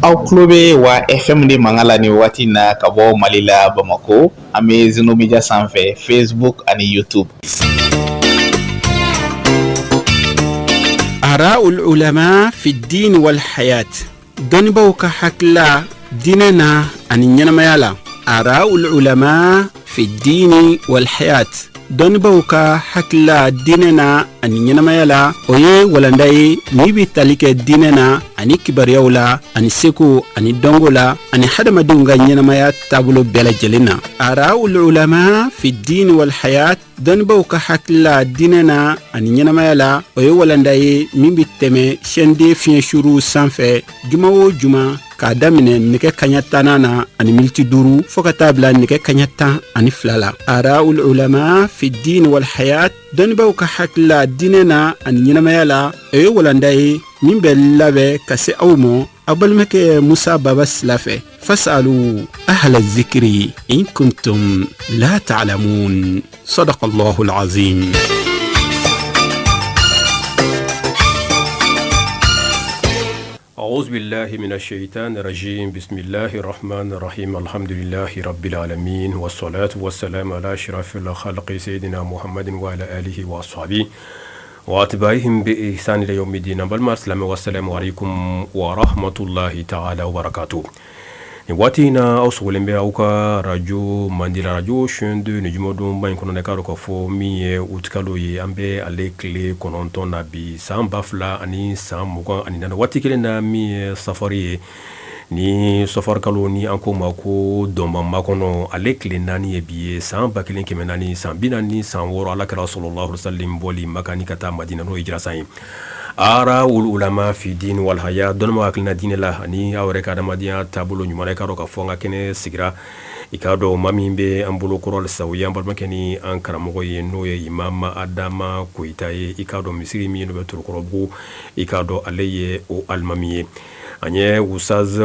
Aw tulo bɛ wa FM de mankan la nin waati in na ka bɔ Mali la Bamakɔ an bɛ Zeno Media sanfɛ Facebook ani YouTube. Araul ulama fi diin wal hayat dɔnnibaaw ka hakilila diinɛ na ani ɲɛnamaya la araul ulama fi diini wal hayat dɔnnibaaw ka hakilila diinɛ na ani ɲɛnamaya la o ye walanda ye min bɛ tali kɛ diinɛ na ani kibaruyaw la ani seko ani dɔnko la ani hadamadenw ka ɲɛnamaya taabolo bɛɛ lajɛlen na araul ulama fi diini wal hayat dɔnnibaaw ka hakilila diinɛ na ani ɲɛnamaya la o ye walanda ye min bɛ tɛmɛ chaîne 2 fiɲɛ suruw sanfɛ juma o juma k'a daminɛ nɛgɛ kaɲa tannan na ani miniti duuru fɔɔ ka taa bila nɛgɛ kaɲa 12 la araul ulama fi diin wal hayat dɔnnibaaw ka hakilila diinɛ na ani ɲɛnamaya la o ye walanda ye min bɛ labɛn ka se aw ma aw balimakɛ musa baba sila fɛ fasalu ahla zikiri in kuntum la ta'lamun صدق الله العظيم. أعوذ بالله من الشيطان الرجيم بسم الله الرحمن الرحيم الحمد لله رب العالمين والصلاة والسلام على أشرف الخلق سيدنا محمد وعلى آله وأصحابه وأتباعهم بإحسان إلى يوم الدين balima silamɛw السلام عليكم ورحمة الله تعالى وبركاته. Nin waati in na aw sogolen bɛ aw ka arajo mandi la arajo chaîne 2 ni jumadonba in kɔnɔ k'a dɔn k'a fɔ min ye utikalo ye an bɛ ale tile 9 na bi san 2024 waati kelen na min ye safari ye ni safari kalo ni an ko ma ko dɔnba makɔnɔ ale tile 4 ye bi ye san 1446 Ala kira صلى الله عليه وسلم bɔli Maka ni ka taa Madina n'o ye hijira san ye. Araul ulama fi diin wal haya dɔnnibaaw hakilina diinɛ la ani aw yɛrɛ ka adamadenya taabolo ɲuman na i k'a dɔn k'a fɔ an ka kɛnɛ sigira i k'a dɔn maa min bɛ an bolo kɔrɔ halisa o ye an balimakɛ ni an karamɔgɔ ye n'o ye Imam Adama Koyita ye i k'a dɔn misiri min n'o bɛ Torokɔrɔbugu i k'a dɔn ale ye o alimami ye. An ye Ustaz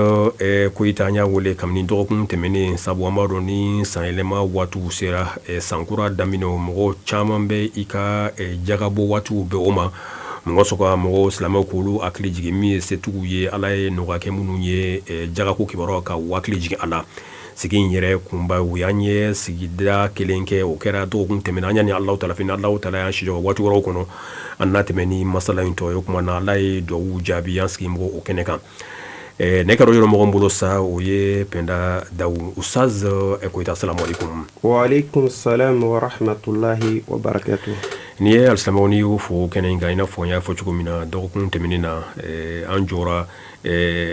Koyita an y'a wele kabini dɔgɔkun tɛmɛnen sabu an b'a dɔn ni sanyɛlɛma waatiw sera sankura daminɛ mɔgɔ caman bɛ i ka jagabɔ waatiw bɛ o ma mɔgɔ sɔn ka mɔgɔw silamɛw k'olu hakili jigin min ye setigiw ye Ala ye nɔgɔya kɛ minnu ye jagako kibaruya ka u hakili jigin a la. Sigi in yɛrɛ kunba o y'an ye sigida kelen kɛ o kɛra dɔgɔkun tɛmɛnen an y'a ɲini Alahu taala fɛ ni Alahu taala y'an si jɔ waati wɛrɛw kɔnɔ an na tɛmɛ ni masala in tɔ ye o tuma na Ala ye dugawu jaabi an sigi mɔgɔ o kɛnɛ kan ne ka yɔrɔ mɔgɔ bolo sa o ye Pɛnda Dawu Ustaz Koyita salamu aleykum. Wa aleykum salam wa rahmatulahi wa barakatuh. N'i ye alisilamɛw n'i y'o fo kɛnɛ in kan i n'a fɔ n y'a fɔ cogo min na dɔgɔkun tɛmɛnen na an jɔra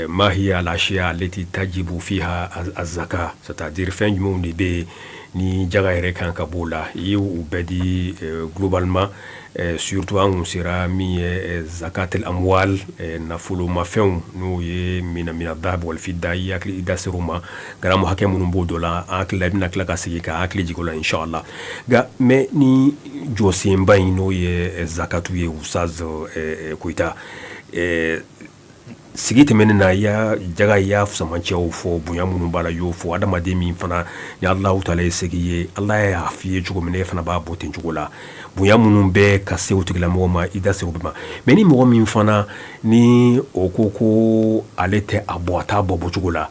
ما هي الأشياء التي تجب فيها الزكاة c'est-à-dire fɛn jumɛnw de bɛ yen ni jaga yɛrɛ kan ka b'o la i y'u bɛɛ di globalement surtout an kun sera min ye زكاة الأموال nafolomafɛnw n'o ye من الذهب والفضة i hakili i da ser'o ma garamu hakɛ minnu b'o dɔ la an hakili la i bɛna tila ka segin ka hakili jigin o la inchallah nka mais ni jɔsenba in n'o ye zakatu ye Ustaz Koyita sigi tɛmɛnen na i y'a jaga i y'a fisamancɛw fɔ bonya minnu b'a la i y'o fɔ adamaden min fana ni Alahu taala ye se k'i ye Ala y'a f'i ye cogo min na e fana b'a bɔ ten cogo la bonya minnu bɛ ka se o tigilamɔgɔ ma i da se o bɛɛ ma mais ni mɔgɔ min fana ni o ko ko ale tɛ a bɔ a t'a bɔ bɔcogo la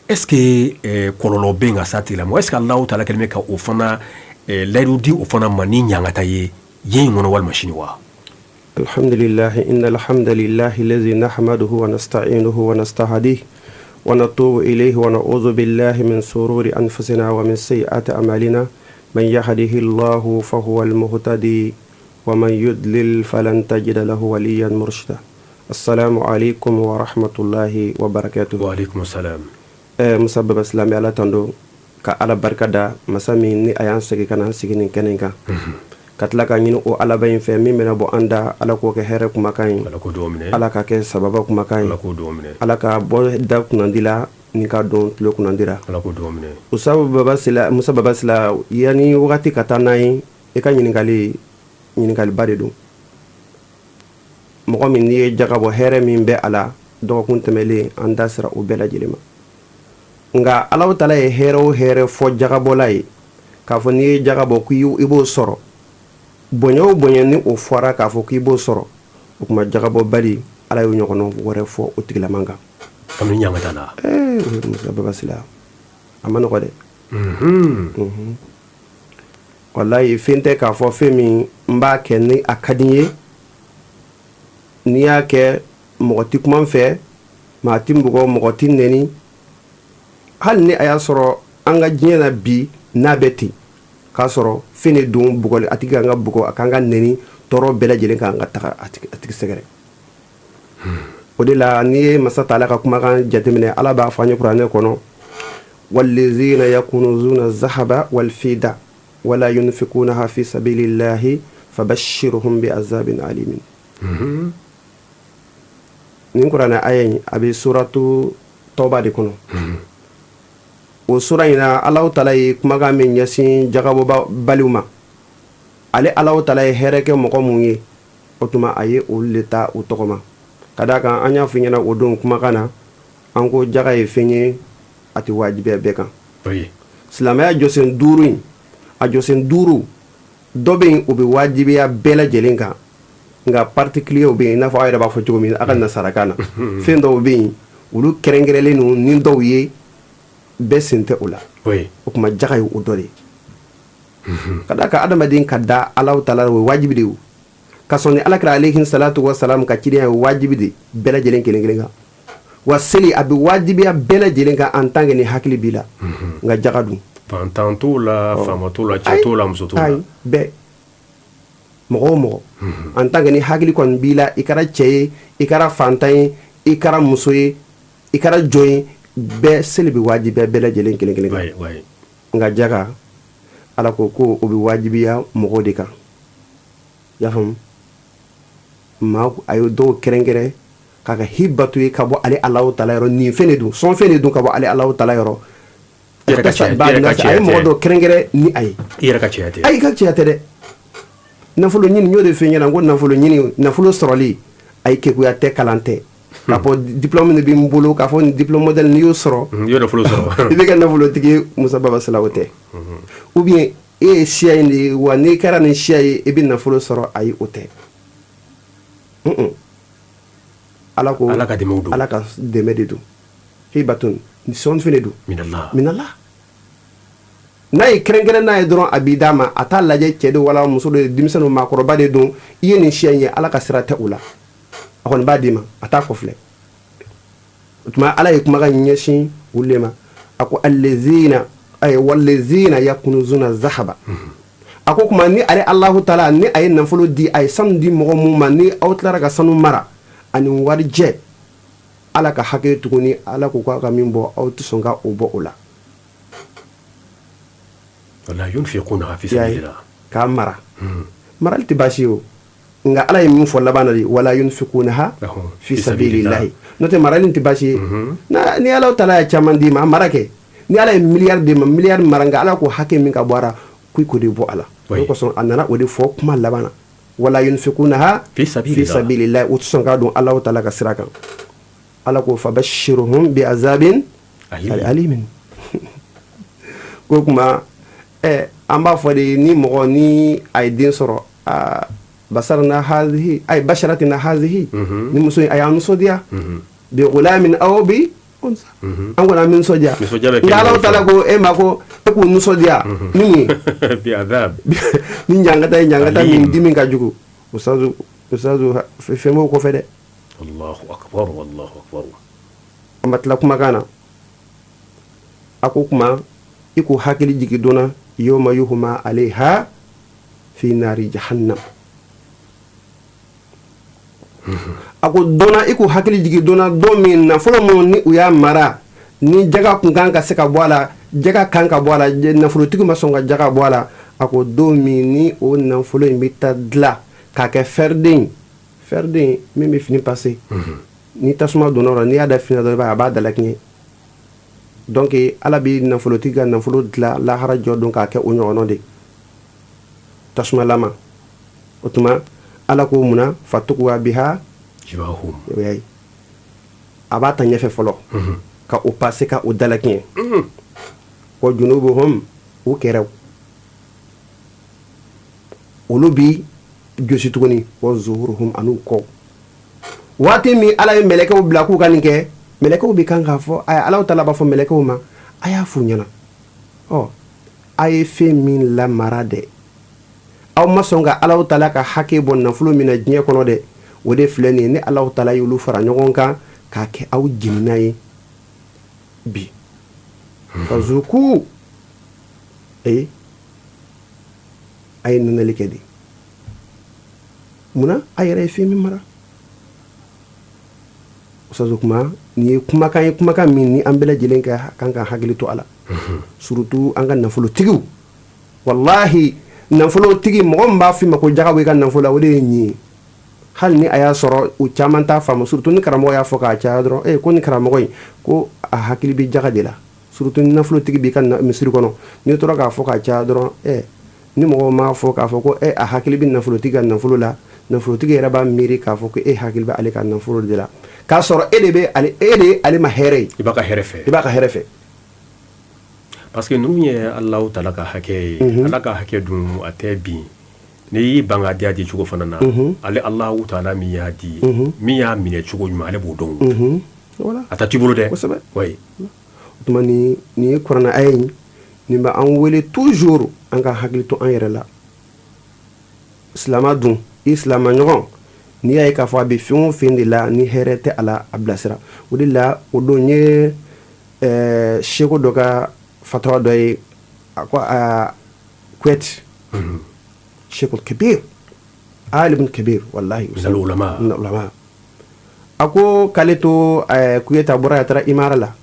est ce que kɔlɔlɔ bɛ yen ka s'a tigilamɔgɔ est ce que Alahu taala kɛlen bɛ ka o fana layidu di o fana ma ni ɲangata ye diɲɛ in kɔnɔ walima sini wa? الحمد لله إن الحمد لله الذي نحمده ونستعينه ونستهديه ونتوب إليه ونعوذ بالله من شرور أنفسنا ومن سيئات أعمالنا من يهده الله فهو المهتدي ومن يضلل فلن تجد له وليا مرشدا السلام عليكم ورحمة الله وبركاته وعليكم السلام. Musa Baba Silamɛ Ala tando ka Ala barika da masa min ni a y'an segin ka na an sigi nin kɛnɛ kan ka tila ka ɲini o Alaba in fɛ min bɛna bɔ an da Ala k'o kɛ hɛrɛ kumakan ye Ala k'o dugawu minɛ Ala ka kɛ sababa kumakan ye Ala k'o dugawu minɛ Ala ka bɔ da kunnandi la ni ka don tulo kunnandi la Ala k'o dugawu minɛ Musa Baba Sila Musa Baba Sila yanni wagati ka taa n'an ye i ka ɲininkali ɲininkaliba de don mɔgɔ min n'i ye jaga bɔ hɛrɛ min bɛ a la dɔgɔkun tɛmɛlen an da sera o bɛɛ lajɛlen ma nka Alahu taala ye hɛrɛ o hɛrɛ fɔ jagabɔla ye k'a fɔ n'i ye jaga bɔ k'i b'o sɔrɔ bonya o bonya ni o fɔra k'a fɔ k'i b'o sɔrɔ o tuma jagabɔbali Ala y'o ɲɔgɔnna wɛrɛ fɔ o tigilaman kan Kabini ɲangata la. Ee, Musa Baba Sila, a ma nɔgɔ dɛ. Walayi, fɛn tɛ k'a fɔ fɛn min n b'a kɛ ni a ka di n ye. N'i y'a kɛ, mɔgɔ tɛ kuma n fɛ, maa tɛ n bugɔ, mɔgɔ tɛ n nɛni. Hali ni a y'a sɔrɔ an ka diɲɛ na bi, n'a bɛ ten, k'a sɔrɔ fɛn de don, bugɔli, a tigi kan ka bugɔ, a kan ka nɛni, tɔɔrɔ bɛɛ lajɛlen kan ka taga a tigi sɛgɛrɛ. O de la, n'i ye Masa Taala ka kumakan jateminɛ, Ala b'a fɔ an ye Kuranɛ kɔnɔ: wallazina yakunuzuna zahaba walfida wala yunfikunaha fi sabilillahi fabashirhum bi azabin alimin. Nin Kuranɛ aya in, a bɛ Suratu Tɔba de kɔnɔ. O sura in na, Alahu Taala ye kumakan min ɲɛsin jagabɔbaliw ma, ale Alahu Taala ye hɛrɛ kɛ mɔgɔ mun ye, o tuma a ye olu de ta u tɔgɔ ma. Ka d'a kan, an y'a fɔ ɲɛna o don kumakan na, an ko jaga ye fɛn ye, a tɛ wajibiya bɛɛ kan. Silamɛya jɔsen duuru in, a jɔsen duuru dɔ bɛ yen, o bɛ wajibiya bɛɛ lajɛlen kan, nka particulier bɛ yen, i n'a fɔ aw yɛrɛ b'a fɔ cogo min aw ka nasarakan na. Fɛn dɔw bɛ yen, olu kɛrɛnkɛrɛnlen don ni dɔw ye, bɛɛ sen tɛ o la. O tuma jaga ye o dɔ de ye. Ka d'a kan, adamaden ka da Alahu Taala, o ye wajibi de ye. Ka sɔn ni Alakira alayhi salatu wa salam ka cidenya ye, wajibi de bɛɛ lajɛlen kelen kelen kan. Wa seli, a bɛ wajibiya bɛɛ lajɛlen kan en tant que ni hakili b'i la. Nka jaga dun? Fantan t'o la, faama t'o la, cɛ t'o la, muso t'o la. Ayi, bɛɛ, mɔgɔ o mɔgɔ, en tant que ni hakili kɔni b'i la, i kɛra cɛ ye, i kɛra fantan ye, i kɛra muso ye, i kɛra jɔn ye, bɛɛ, seli bɛ wajibiya bɛɛ lajɛlen kelen kelen kan. Nka jaga, Ala ko ko o bɛ wajibiya mɔgɔw de kan. I y'a faamu? Maa, a ye dɔw kɛrɛnkɛrɛn k'a ka hibatu ye ka bɔ ale Alahu Taala yɔrɔ. Nin fɛn de don, sɔn fɛn de don ka bɔ ale Alahu Taala yɔrɔ. I yɛrɛ ka cɛya, i yɛrɛ ka a ye cɛya mɔgɔ tɛ. Dɔw kɛrɛnkɛrɛn ni a ye. I yɛrɛ ka cɛya tɛ. Ayi, i ka cɛya tɛ dɛ. Nafolo ɲini, n y'o de f'i ɲɛna, n ko nafolo ɲini, nafolo sɔrɔli, ayi, kekuya tɛ, kalan tɛ. K'a fɔ diplôme de bɛ n bolo, k'a fɔ nin diplôme modèle, n'i y'o sɔrɔ, I y'o nafolo sɔrɔ. i bɛ kɛ nafolotigi ye, Musa Baba Sila, o tɛ. Ou bien e ye siya in de ye wa, n'i kɛra nin siya ye, i bɛ nafolo sɔrɔ. Ayi, o tɛ. Ala ko Ala ka dɛmɛw don. Ala ka dɛmɛ de don. Hibatun, sɔn fɛn de don. Minallah. Minallah. N'a ye kɛrɛnkɛrɛn n'a ye dɔrɔn, a b'i d'a ma. A t'a lajɛ cɛ don wala muso de, denmisɛnnin, maakɔrɔba de don, i ye nin siya in ye, Ala ka sira tɛ o la. A kɔni b'a d'i ma, a t'a kɔfilɛ. O tuma Ala ye kumakan ɲɛsin olu de ma. A ko allazina, ay wallazina yakunuzuna zahaba. A ko kuma ni ale Alahu Taala ni a ye nafolo di, a ye sanu di mɔgɔ mun ma, ni aw tilara ka sanu mara ani warijɛ, Ala ka hakɛ tuguni, Ala ko k'a ka min bɔ, aw tɛ sɔn ka o bɔ o la. Wala yunfiqunaha fi I y'a ye? sabilillah. K'a mara, marali tɛ baasi ye o. Nka Ala ye min fɔ laban na de: wala yunfiqunaha fi sabilillahi. N'o tɛ, marali tɛ baasi ye. Na ni Ala Taala ye caman d'i ma, a mara kɛ. Ni Ala ye miliyari d'i ma, miliyari mara. Nka Ala ko hakɛ min ka bɔ a la, ko i k'o de bɔ a la. O kosɔn a nana o de fɔ kuma laban na: wala yunfiqunaha fi sabilillah. Fi sabilillahi. U tɛ sɔn k'a don Ala Taala ka sira kan. Ala ko fabashirhum bi azabin Alim. alimin. Ko kuma an b'a fɔ de, ni mɔgɔ ni a ye den sɔrɔ, aa, basarna hazihi, ay basharatina hazihi, ni muso in a y'an nisɔndiya, bi gulamin aw bi unsa, an kɔni an bɛ nisɔndiya. Nisɔndiya bɛ kɛ Nka Ala ɲɔgɔn fɛ. Taala ko e ma ko e k'u nisɔndiya ni mun ye? Bi azab. Ni ɲangata ye, ɲangata min Alim. dimi ka jugu. Ustazu, ustazu, fɛn b'o kɔfɛ dɛ. Allahu akbar, wallahu akbar. A ma tila kumakan na, a ko kuma i k'u hakili jigi donna: yawma yuhma alayha fi nari jahannam. A ko donna i k'u hakili jigi donna, don min nafolo minnu ni u y'a mara, ni jaga kun kan ka se ka bɔ a la, jaga kan ka bɔ a la, nafolotigi ma sɔn ka jaga bɔ a la. A ko don min ni o nafolo in bɛ taa dilan k'a kɛ fɛrɛden, fɛrɛden min bɛ fini passer, ni tasuma donna o la, n'i y'a da fini na dɔrɔn, i b'a ye a b'a dalakiɲɛ. Donc Ala bɛ nafolotigi ka nafolo dilan lahara jɔ don k'a kɛ o ɲɔgɔnna de, tasumalama. O tuma Ala ko munna fatukuwa biha jibahum. O y'a ye, a b'a ta ɲɛfɛ fɔlɔ ka o passer, ka o dalakiɲɛ. Wa junubuhum, u kɛrɛw, olu bi josi tuguni. Wa zuhuruhum, an'u kɔ. Waati min Ala ye mɛlɛkɛw bila k'u ka nin kɛ. Mɛlɛkɛw bɛ kan k'a fɔ, Alahu taala b'a fɔ mɛlɛkɛw ma, a y'a f'u ɲɛna, ɔ a ye fɛn min lamara dɛ, aw ma sɔn ka Alahu taala ka hakɛ bɔ nafolo min na diɲɛ kɔnɔ dɛ, o de filɛ nin ye. Ni Alahu taala y'olu fara ɲɔgɔn kan k'a kɛ aw jenina ye bi, fazuku, ee a ye nɛnɛli kɛ de. Munna? A yɛrɛ ye fɛn min mara. Ustaz, kuma nin ye kumakan ye, kumakan min ni an bɛɛ lajɛlen ka kan ka hakili to a la, surtout an ka nafolotigiw. Walahi, nafolotigi mɔgɔ min b'a f'i ma ko jaga bɔ i ka nafolo la, o de ye nin ye. Hali ni a y'a sɔrɔ u caman t'a faamu, surtout ni karamɔgɔ y'a fɔ k'a caya dɔrɔn, eh, ko ni karamɔgɔ in ko a hakili bɛ jaga de la. Surtout ni nafolotigi b'i ka misiri kɔnɔ, n'i tora k'a fɔ k'a caya dɔrɔn, eh, ni mɔgɔw m'a fɔ k'a fɔ ko eh, a hakili bɛ nafolotigi ka nafolo la, nafolotigi yɛrɛ b'a miiri k'a fɔ ko e hakili bɛ ale ka nafolo de la, k'a sɔrɔ e de bɛ ale, e de ye ale ma hɛrɛ ye. I b'a ka hɛrɛ fɛ. I b'a ka hɛrɛ fɛ. Parce que ninnu ye Alahu taala ka hakɛ ye. Ala ka hakɛ dun, a tɛ bin. N'i y'i ban k'a di a di cogo fana na, ale Alahu taala min y'a di, min y'a minɛ cogo ɲuman, ale b'o dɔn. A ta t'i bolo dɛ. Kosɛbɛ. O tuma nin ye kuranɛ aya in, nin bɛ an wele toujours an ka hakili to an yɛrɛ la. Silamɛ dun, i silamɛ ɲɔgɔn, n'i y'a ye k'a fɔ a bɛ fɛn o fɛn de la ni hɛrɛ tɛ a la, a bilasira. O de la, o don n ye seko dɔ ka fatawa dɔ ye, a ko a Kuwait, Sheikh Kabir, alim kabir, wallahi. Ulama. Ulama. A ko k'ale to Kuwait, a bɔra, a taara imara la.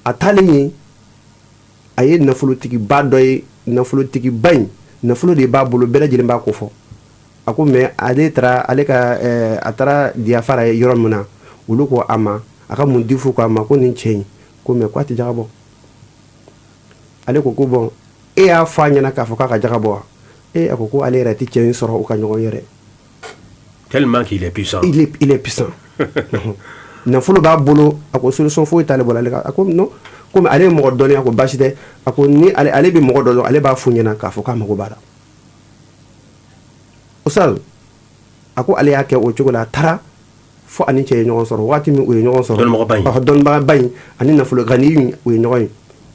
A taalen yen, a ye nafolotigiba dɔ ye. Nafolotigiba in, nafolo de b'a bolo, bɛɛ lajɛlen b'a ko fɔ. A ko mais ale taara, ale ka a taara diyafara ye yɔrɔ min na, olu ko a ma, a ka mun difu ko a ma ko nin cɛ in ko mais k'a tɛ jaga bɔ. Ale ko ko bon, e y'a fɔ a ɲɛna k'a fɔ k'a ka jaga bɔ wa? E, a ko ko ale yɛrɛ tɛ cɛ in sɔrɔ u ka ɲɔgɔn yɛrɛ. Tellement qu'il est puissant. Il est puissant, nafolo b'a bolo. A ko solution foyi t'ale bolo. Ale ka, a ko non, komi ale ye mɔgɔ dɔnni, a ko baasi tɛ. A ko ni ale bɛ mɔgɔ dɔ dɔn, ale b'a f'u ɲɛna k'a fɔ k'a mago b'a la. Ustaz, a ko ale y'a kɛ o cogo la. A taara fo ani cɛ ye ɲɔgɔn sɔrɔ. Waati min u ye ɲɔgɔn sɔrɔ, Dɔnnibagaba in. Ɔhɔ, dɔnnibagaba in ani nafolo gani in, u ye ɲɔgɔn ye.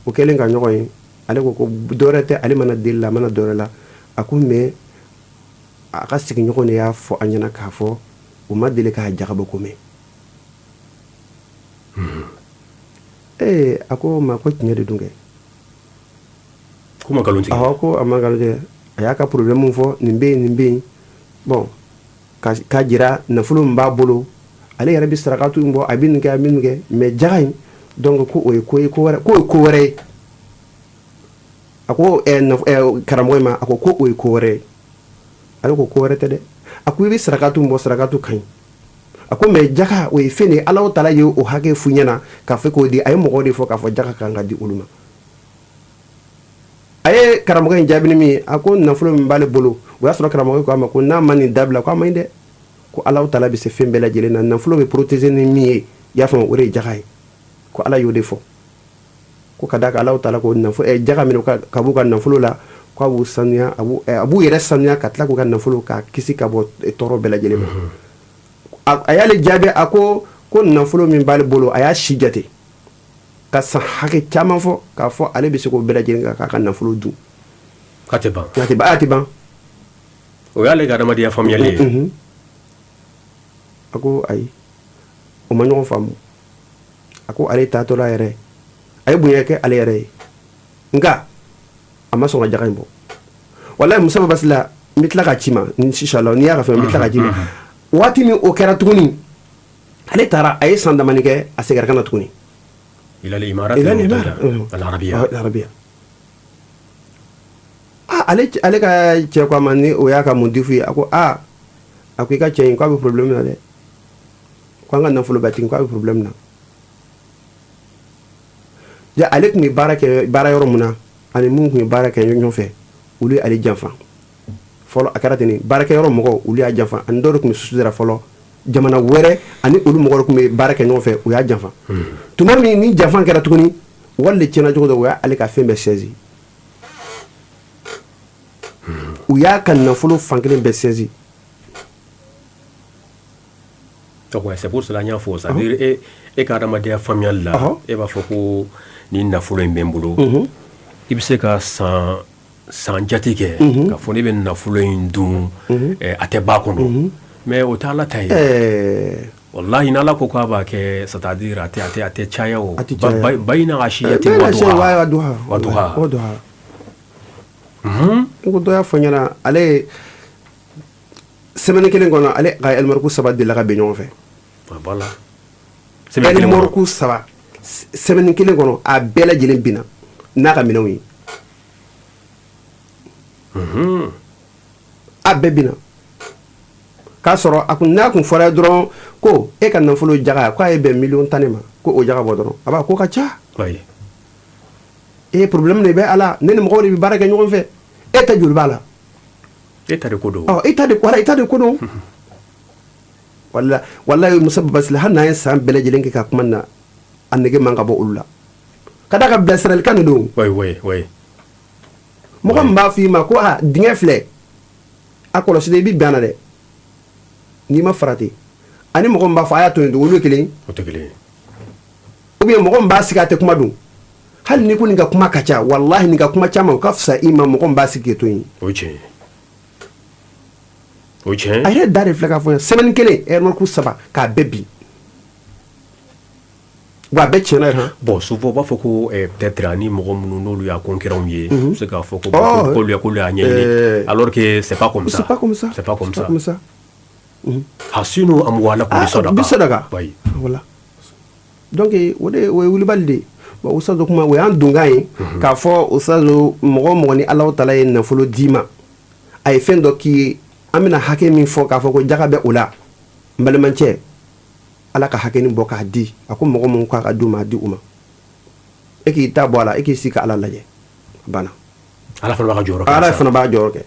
O kɛlen ka ɲɔgɔn ye, ale ko ko dɔwɛrɛ tɛ, ale mana deli la, a mana dɔwɛrɛ la. A ko mais a ka sigiɲɔgɔn de y'a fɔ a ɲɛna k'a fɔ u ma deli k'a jagabɔ ko mɛn. Ee, a ko ma ko tiɲɛ de dun kɛ. Ko ma nkalon tigɛ. Awɔ, ko a ma nkalon tigɛ. A y'a ka problème fɔ, nin bɛ yen, nin bɛ yen. Bon, ka jira nafolo min b'a bolo, ale yɛrɛ bɛ sarakatu in bɔ, a bɛ nin kɛ, a bɛ nin kɛ, mais jaga in donc, ko o ye ko ye, ko wɛrɛ, k'o ye ko wɛrɛ ye. A ko karamɔgɔ in ma, a ko ko o ye ko wɛrɛ ye. Ale ko ko wɛrɛ tɛ dɛ. A ko i bɛ sarakatu bɔ, sarakatu ka ɲi. A ko mais jaga, o ye fɛn de ye, Alahu taala ye o hakɛ f'u ɲɛna k'a fɔ k'o di. A ye mɔgɔw de fɔ k'a fɔ jaga kan ka di olu ma. A ye karamɔgɔ in jaabi ni min ye, a ko nafolo min b'ale bolo, o y'a sɔrɔ karamɔgɔ ko a ma ko n'a ma nin dabila, ko a ma ɲi dɛ, ko Alahu taala bɛ se fɛn bɛɛ lajɛlen na. Nafolo bɛ protéger ni min ye, i y'a faamu, o de ye jaga ye. Ko Ala y'o de fɔ, ko ka d'a kan Alahu taala ko nafolo jaga minɛ ka b'u ka nafolo la, ko a b'u sanuya, a b'u yɛrɛ sanuya ka tila k'u ka nafolo k'a kisi ka bɔ tɔɔrɔ bɛɛ lajɛlen ma. A y'ale jaabi, a ko ko nafolo min b'ale bolo, a y'a si jate ka san hakɛ caman fɔ k'a fɔ ale bɛ se k'o bɛɛ lajɛlen kan k'a ka nafolo dun. K'a tɛ ban. A tɛ ban, a tɛ ban. O y'ale ka adamadenya faamuyali ye. A ko ayi, o ma ɲɔgɔn faamu. A ko ale taatɔla yɛrɛ, a ye bonya kɛ ale yɛrɛ ye, nka a ma sɔn ka jaga in bɔ. Walayi, Musa Basila, n bɛ tila ka ci ma inshallah, n'i y'a ka fɛn, n bɛ tila ka ci ma. Waati min o kɛra tuguni, ale taara, a ye san damani kɛ, a seginna ka na tuguni. إلى الإمارات إلى المتحدة الإمارات. العربية. Arabiya. Ah, ale ka cɛ ko a ma, ni o y'a ka mun difu ye, a ko aa, a ko i ka cɛ in, k'a bɛ problème na dɛ, ko an ka nafolobatigi, k'a bɛ problème na. Ja, ale tun bɛ baara kɛ baara yɔrɔ min na, ani mun tun ye baara kɛ ɲɔgɔn fɛ, olu ye ale janfa fɔlɔ. A kɛra ten de, baarakɛyɔrɔ mɔgɔw, olu y'a janfa, ani dɔw de tun bɛ société la fɔlɔ jamana wɛrɛ, ani olu mɔgɔw de tun bɛ baara kɛ ɲɔgɔn fɛ, u y'a janfa. Tuma min ni janfa kɛra tuguni, wari de tiɲɛna cogo dɔ, u y'ale ka fɛn bɛɛ saisi, u y'a ka nafolo fankelen bɛɛ saisi. Donc c'est pour cela n y'a fɔ, c'est à dire e ka adamadenya faamuyali la, e b'a fɔ ko ni nafolo in bɛ n bolo, i bɛ se ka san san jate kɛ k'a fɔ ne bɛ nafolo in dun, a tɛ ba kɔnɔ, mais o tɛ Ala ta ye. Wallahi, n'Ala ko k'a b'a kɛ, c'est à dire a tɛ caya o. A tɛ caya. Bayina ashiyati wa duha wa duha. Wa duha. N ko dɔ y'a fɔ n ɲɛna, ale ye semaine kelen kɔnɔ, ale ka ɛlimɔriku saba delila ka bɛn ɲɔgɔn fɛ. Voilà. Ɛlimɔriku saba, semaine kelen kɔnɔ, a bɛɛ lajɛlen binna n'a ka minɛnw ye. A bɛɛ binna k'a sɔrɔ a kun n'a kun fɔra dɔrɔn ko e ka nafolo jaga k'a ye bɛn miliyɔn 10 de ma, ko o jaga bɔ dɔrɔn, a b'a ko ka ca. E problème de bɛ a la, ne ni mɔgɔw de bɛ baara kɛ ɲɔgɔn fɛ, e ta joli b'a la? E ta de ko don. Ɔ, e ta de, wala, e ta de ko don. Wala, walayi, Musa Babasile, hali n'an ye san bɛɛ lajɛlen kɛ ka kuma na, a nege man ka bɔ olu la, ka d'a ka bilasiralikan de don. oui oui oui Mɔgɔ min b'a fɔ i ma ko a dingɛ filɛ, a kɔlɔsi dɛ, i bɛ bɛn a na dɛ n'i ma farati, ani mɔgɔ min b'a fɔ a y'a to yen, olu ye kelen? O tɛ kelen ye. Ou bien mɔgɔ min b'a sigi, a tɛ kuma dun, hali n'i ko nin ka kuma ka ca, walahi, nin ka kuma caman, o ka fisa i ma mɔgɔ min b'a sigi k'i to yen. O ye tiɲɛ ye, o ye tiɲɛ ye. A yɛrɛ da de filɛ k'a fɔ n ye, semaine kelen, ɛrimɔriku saba k'a bɛɛ bin, wa a bɛɛ tiɲɛna yɛrɛ han. Bon, souvent u b'a fɔ ko peut-être ani mɔgɔ minnu n'olu y'a concurrents ye, u bɛ se k'a fɔ ko k'olu y'a ɲɛɲini, alors que c'est pas comme ça. C'est pas comme ça. C'est pas comme C'est ça. pas comme ça. Hasinu amwalakum Ah, bi sadaqa. Bi sadaqa. Oui. Voilà, donc o de o ye wulibali de ye. Bon, Ustaz, kuma o y'an donkan ye k'a fɔ, Ustaz, mɔgɔ o mɔgɔ ni Alahu taala ye nafolo d'i ma, a ye fɛn dɔ k'i ye, an bɛna hakɛ min fɔ k'a fɔ ko jaga bɛ o la, n balimacɛ, Ala ka hakɛ nin bɔ k'a di a ko mɔgɔ mun k'a ka d'u ma, a di u ma, e k'i ta bɔ a la, e k'i sigi ka Ala lajɛ, a banna. Ala fana b'a ka jɔyɔrɔ kɛ. Ala sa. Fana b'a jɔyɔrɔ kɛ,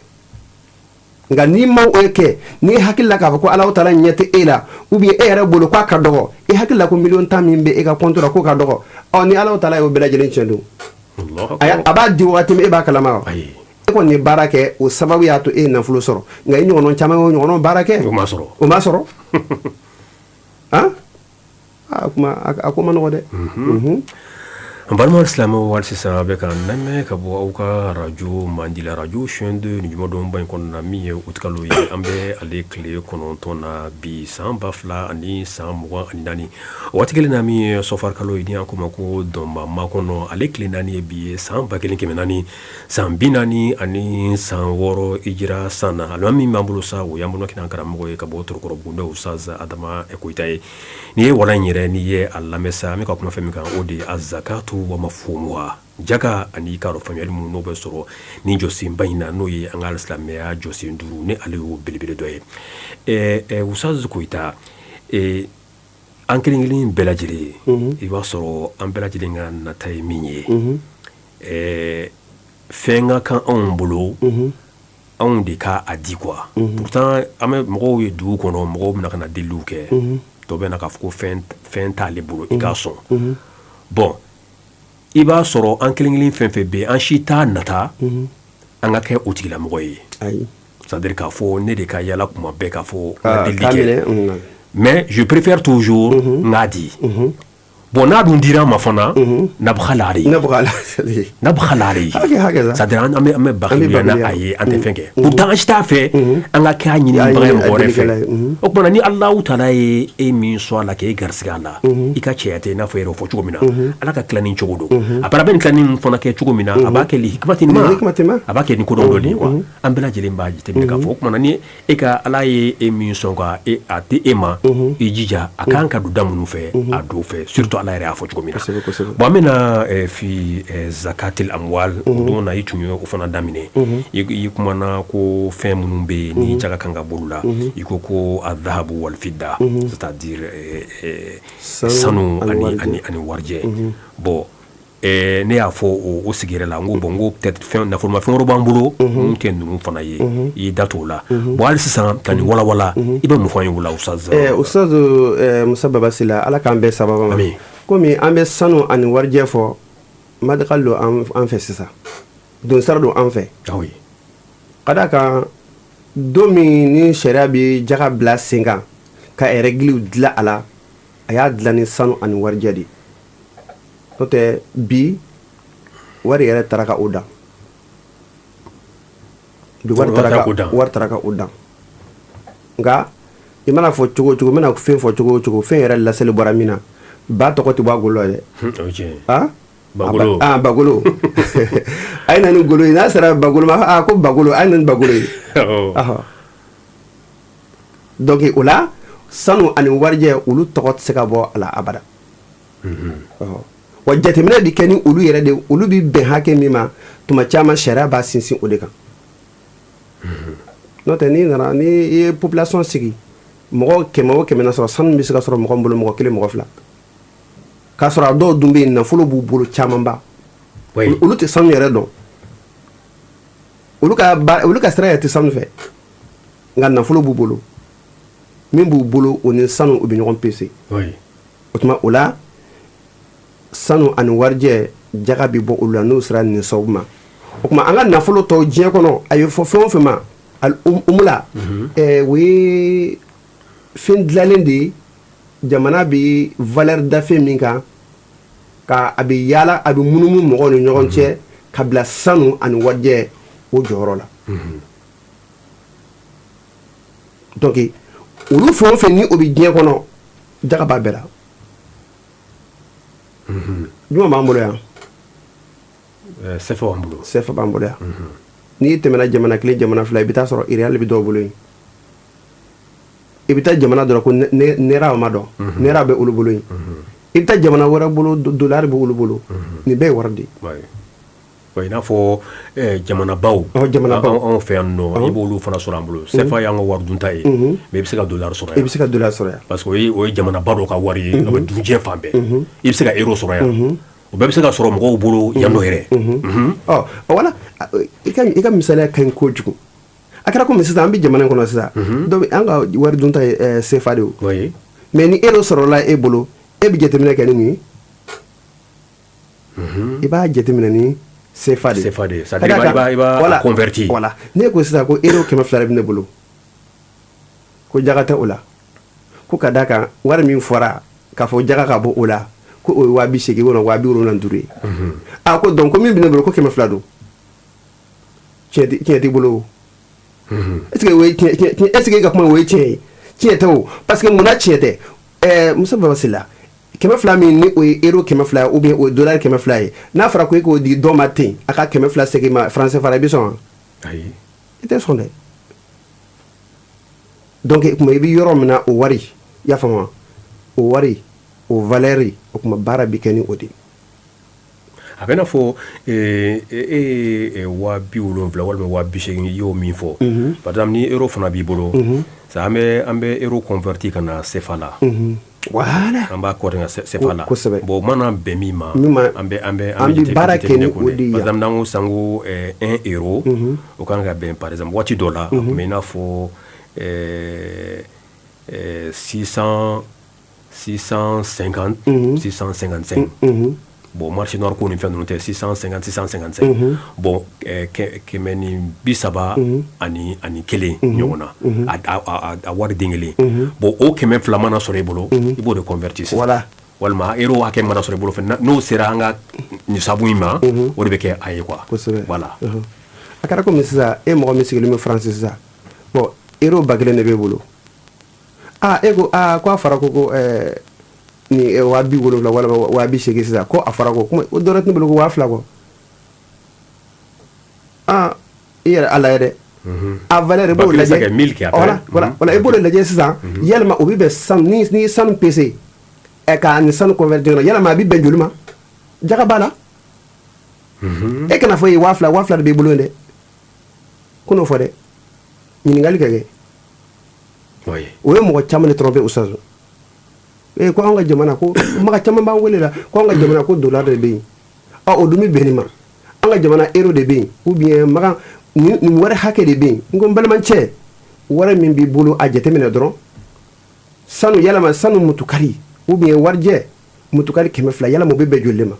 nka n'i ma o kɛ, n'i hakili la k'a fɔ ko Ala taala ɲɛ tɛ e la, ou bien e yɛrɛ bolo k'a ka dɔgɔ, e hakili la ko miliyɔn 10 min bɛ e ka compte la k'o ka dɔgɔ, ɔ, ni Ala taala y'o bɛɛ lajɛlen tiɲɛ don, Allahu a akbar. A b'a di wagati min, e b'a kalama wa? Ayi. E kɔni ye baara kɛ, o sababu y'a to e ye nafolo sɔrɔ, nka i ɲɔgɔnna caman y'o ɲɔgɔnna baara kɛ. O ma sɔrɔ. O ma sɔrɔ. Han, a kuma a ko ma nɔgɔ dɛ. An balima silamɛw, hali sisan a bɛ ka lamɛn ka bɔ aw ka radio mandi la, radio chaîne 2, ni jumadonba in kɔnɔna na, min ye utikalo ye, an bɛ ale tile 9 na bi, san 2024. O waati kelen na, min ye sɔfar kalo ye, ni an ko ma ko dɔnba makɔnɔ, ale tile 4 ye bi ye, san 1446 ijira san na. Alimami min b'an bolo sa, o y'an balimakɛ n'an karamɔgɔ ye ka bɔ Torokɔrɔbugu, n'o ye Ustaz Adama Koyita ye. N'i ye wala in yɛrɛ, n'i ye a lamɛn sa, an bɛ ka kuma fɛn min kan, o de ye azakatu wa mafhumuha, jaga ani k'a dɔn faamuyali minnu n'o bɛ sɔrɔ ni jɔsenba in na, n'o ye an ka silamɛya jɔsen duuru, ni ale y'o belebele dɔ ye. Ustaz Koyita, an kelen kelen bɛɛ lajɛlen, i b'a sɔrɔ an bɛɛ lajɛlen ka nata ye min ye, fɛn ka kan anw bolo, anw de ka a di quoi. Pourtant an bɛ mɔgɔw ye dugu kɔnɔ, mɔgɔw bɛna ka na deliliw kɛ, dɔ bɛ na k'a fɔ ko fɛn t'ale bolo, i k'a sɔn. Bon, i b'a sɔrɔ an kelen kelen fɛn fɛn bɛ yen, an si t'a nata an ka kɛ o tigilamɔgɔ ye. Ayi. C'est à dire k'a fɔ ne de ka yala kuma bɛɛ k'a fɔ n ka Ah, delili k'a kɛ, minɛ mais je préfère toujours n k'a di. Bon, n'a dun dira an ma fana, nabxala alayhi. Ne bɔ ala. Nabxala alayhi. Hakɛ hakɛ sa. C'est à dire an bɛ bakiliya n'a bakiliya. A ye, an tɛ fɛn kɛ, pourtant an si t'a fɛ an ka kɛ a ɲinibaga ye A mɔgɔ wɛrɛ fɛ. delikɛla ye. O kumana, ni Alahu taala ye e min sɔn a la k'e garisɛgɛ a la, i ka cɛya tɛ i n'a fɔ e yɛrɛ fɔ cogo min na, Ala ka tilanni cogo don. A bara bɛ nin tilanni min fana kɛ cogo min na, a b'a kɛ li hikmatin ma. Li hikmatin ma. A b'a kɛ ni kodɔn dɔ de ye quoi. An bɛɛ lajɛlen b'a jateminɛ k'a fɔ o kumana, ni e ka Ala ye e min sɔn ka e a di e ma, i jija a kan ka don da minnu fɛ, a don fɛ, surtout Ala yɛrɛ y'a fɔ cogo min na. Kosɛbɛ, kosɛbɛ. Bon, an bɛna fi zakatil amwal, o don na i tun ye o fana daminɛ, i kumana ko fɛn minnu bɛ yen ni jaga kan ka b'olu la, i ko ko adhahabu wal fidda, c'est à dire sanu sanu ani ani warijɛ. ani warijɛ. Bon, ne y'a fɔ o sigi yɛrɛ la, n ko bon, n ko peut-être fɛn nafolomafɛn wɛrɛ b'an bolo mun tɛ ninnu fana ye, i y'i da t'o la. Bon, hali sisan ka nin walawala, i bɛ mun fɔ an ye o la, Ustaz? Ustaz Musa Babasila, Ala k'an bɛɛ sababa ma. Amin. Komi an bɛ sanu ani warijɛ fɔ, madakali don an fɛ sisan, donsara don an fɛ. Ah oui. Ka d'a kan, don min ni sariya bɛ jaga bila sen kan. Ka règles dilan a la, a y'a dilan ni sanu ani warijɛ de. N'o tɛ, bi wari yɛrɛ taara ka o dan. Bi wari taara ka wari taara ka o dan. Nka i mana fɔ cogo o cogo, i mana fɛn fɔ cogo o cogo, fɛn yɛrɛ laseli bɔra min na, ba tɔgɔ tɛ bɔ a golo la dɛ. Ah, bagolo. Ah, bagolo, a ye na ni golo ye. N'a sera bagolo ma, a ko bagolo, a ye na ni bagolo ye. Donc o la, sanu ani warijɛ, olu tɔgɔ tɛ se ka bɔ a la abada. Wa jateminɛ bɛ kɛ ni olu yɛrɛ de, olu bɛ bɛn hakɛ min ma, tuma caman sariya b'a sinsin o de kan. N'o tɛ, n'i nana, ni i ye population sigi, mɔgɔ 100 o 100 na sɔrɔ, sanu bɛ se ka sɔrɔ mɔgɔ min bolo, mɔgɔ kelen, mɔgɔ fila. K'a sɔrɔ a dɔw dun bɛ yen, nafolo b'u bolo camanba, olu tɛ sanu yɛrɛ dɔn. Olu ka sira yɛrɛ tɛ sanu fɛ, nka nafolo b'u bolo. Min b'u bolo, o ni sanu, u bɛ ɲɔgɔn pese. O tuma o la, sanu ani warijɛ, jaga bɛ bɔ olu la n'o sera nin sababu ma. O tuma, an ka nafolo tɔw diɲɛ kɔnɔ, a ye fɔ fɛn o fɛn ma umula, o ye fɛn dilanlen de ye, jamana bɛ valeur da fɛn min kan, ka a bɛ yaala, a bɛ munumunu mɔgɔw ni ɲɔgɔn cɛ, ka bila sanu ani warijɛ o jɔyɔrɔ la. Donc olu fɛn o fɛn ni o bɛ diɲɛ kɔnɔ, jaga b'a bɛɛ la. Jumɛn b'an bolo yan? CFA b'an bolo. CFA b'an bolo yan. N'i tɛmɛna jamana kelen, jamana fila, i bɛ taa sɔrɔ réal bɛ dɔw bolo yen. I bɛ taa jamana dɔ ko naira, o ma dɔn, naira bɛ olu bolo yen. I bɛ taa jamana wɛrɛ bolo, dollar bɛ olu bolo. Nin bɛɛ ye wari de ye. I n'a fɔ jamanabaw. Jamanabaw. Anw fɛ yan nɔ, i b'olu fana sɔrɔ an bolo. CFA y'an ka wari dunta ye, mais i bɛ se ka dollar sɔrɔ yan. I bɛ se ka dollar sɔrɔ yan. Parce que o ye jamanaba dɔ ka wari ye, a bɛ dun diɲɛ fan bɛɛ. I bɛ se ka euro sɔrɔ yan. O bɛɛ bɛ se ka sɔrɔ mɔgɔw bolo yan nɔ yɛrɛ. Ɔ wala, i ka misaliya ka ɲi kojugu. A kɛra komi sisan an bɛ jamana in kɔnɔ sisan, donc an ka wari dunta ye CFA de ye. Mais ni euro sɔrɔla e bolo, e bɛ jateminɛ kɛ ni mun ye? I b'a jateminɛ ni CFA de ye. CFA de ye, c'est à dire i b'a converti. Voilà, ne ko sisan ko euro 200 de bɛ ne bolo, ko jaga tɛ o la, ko ka d'a kan wari min fɔra k'a fɔ jaga ka bɔ o la, ko o ye 80 000 walima 75 000 ye. A ko donc ko min bɛ ne bolo, ko 200 don. Tiɲɛ t'i bolo o. Est ce que o ye tiɲɛ? Est ce que e ka kuma o ye tiɲɛ ye? Tiɲɛ tɛ o. Parce que munna tiɲɛ tɛ? Musa Baba Sila, 200 min ni o ye euro 200 ye, ou bien o ye dollar 200 ye, n'a fɔra ko e k'o di dɔ ma ten, a ka 200 segin ma franc CFA la, i bɛ sɔn wa? Ayi. I tɛ sɔn dɛ. Donc tuma i bɛ yɔrɔ min na, o wari, i y'a faamu wa, o wari, o valeur, o tuma baara bɛ kɛ ni o de ye. A bɛ n'a fɔ e ye 70 000 walima 80 000, i y'o min fɔ, par exemple ni euro fana b'i bolo, an bɛ euro converti ka na CFA la. Voilà. An b'a kɔrɔ CFA la. Kosɛbɛ. Bon, o mana bɛn min ma, an bɛ an bɛ baara kɛ ni o de ye. Par exemple, n'an ko sisan ko 1 euro, o kan ka bɛn, par exemple, waati dɔ la, a tun bɛ i n'a fɔ 600, 650, 655. Bon, marché noir ko ni fɛn ninnu tɛ, 650, 655. Bon, 131 ɲɔgɔn na, a wari den kelen. Bon, o 200 mana sɔrɔ i bolo, i b'o de converti sisan. Voilà. Walima euro hakɛ mana sɔrɔ i bolo fɛnɛ, n'o sera an ka nisabu in ma, o de bɛ kɛ a ye quoi. Kosɛbɛ. Voilà. A kɛra komi sisan, e mɔgɔ min sigilen bɛ France sisan, bon, euro 1000 de b'e bolo. Aa, e ko aa, ko a fɔra ko ni 70 000 walima 80 000 sisan, ko a fɔra ko kuma o dɔrɔn tɛ ne bolo, ko 2000 kɔ. Aa, i yɛrɛ a lajɛ dɛ, a valeur, i b'o lajɛ. Voilà, voilà, i b'o de lajɛ sisan. Yalima o bɛ bɛn sanu, ni ye sanu pese ɛ k'a ni sanu converti ɲɔgɔn na, yalima a bɛ bɛn joli ma? Jaga b'a la. E kana fɔ e ye 2000, 2000 de b'i bolo yen dɛ, ko n'o fɔ dɛ, ɲininkali kɛ kɛ. O ye mɔgɔ caman de tromper, Oustaz. Ee, ko an ka jamana, ko maga caman b'an wele la, ko an ka jamana, ko dollar de bɛ yen. Ɔ, o dun bɛ bɛn nin ma, an ka jamana euro de bɛ yen, ou bien magan nin wari hakɛ de bɛ yen. N ko n balimacɛ, wari min b'i bolo, a jateminɛ dɔrɔn, sanu, yalama sanu mutukari ou bien warijɛ mutukari 200, yalama o bɛ bɛn joli de ma?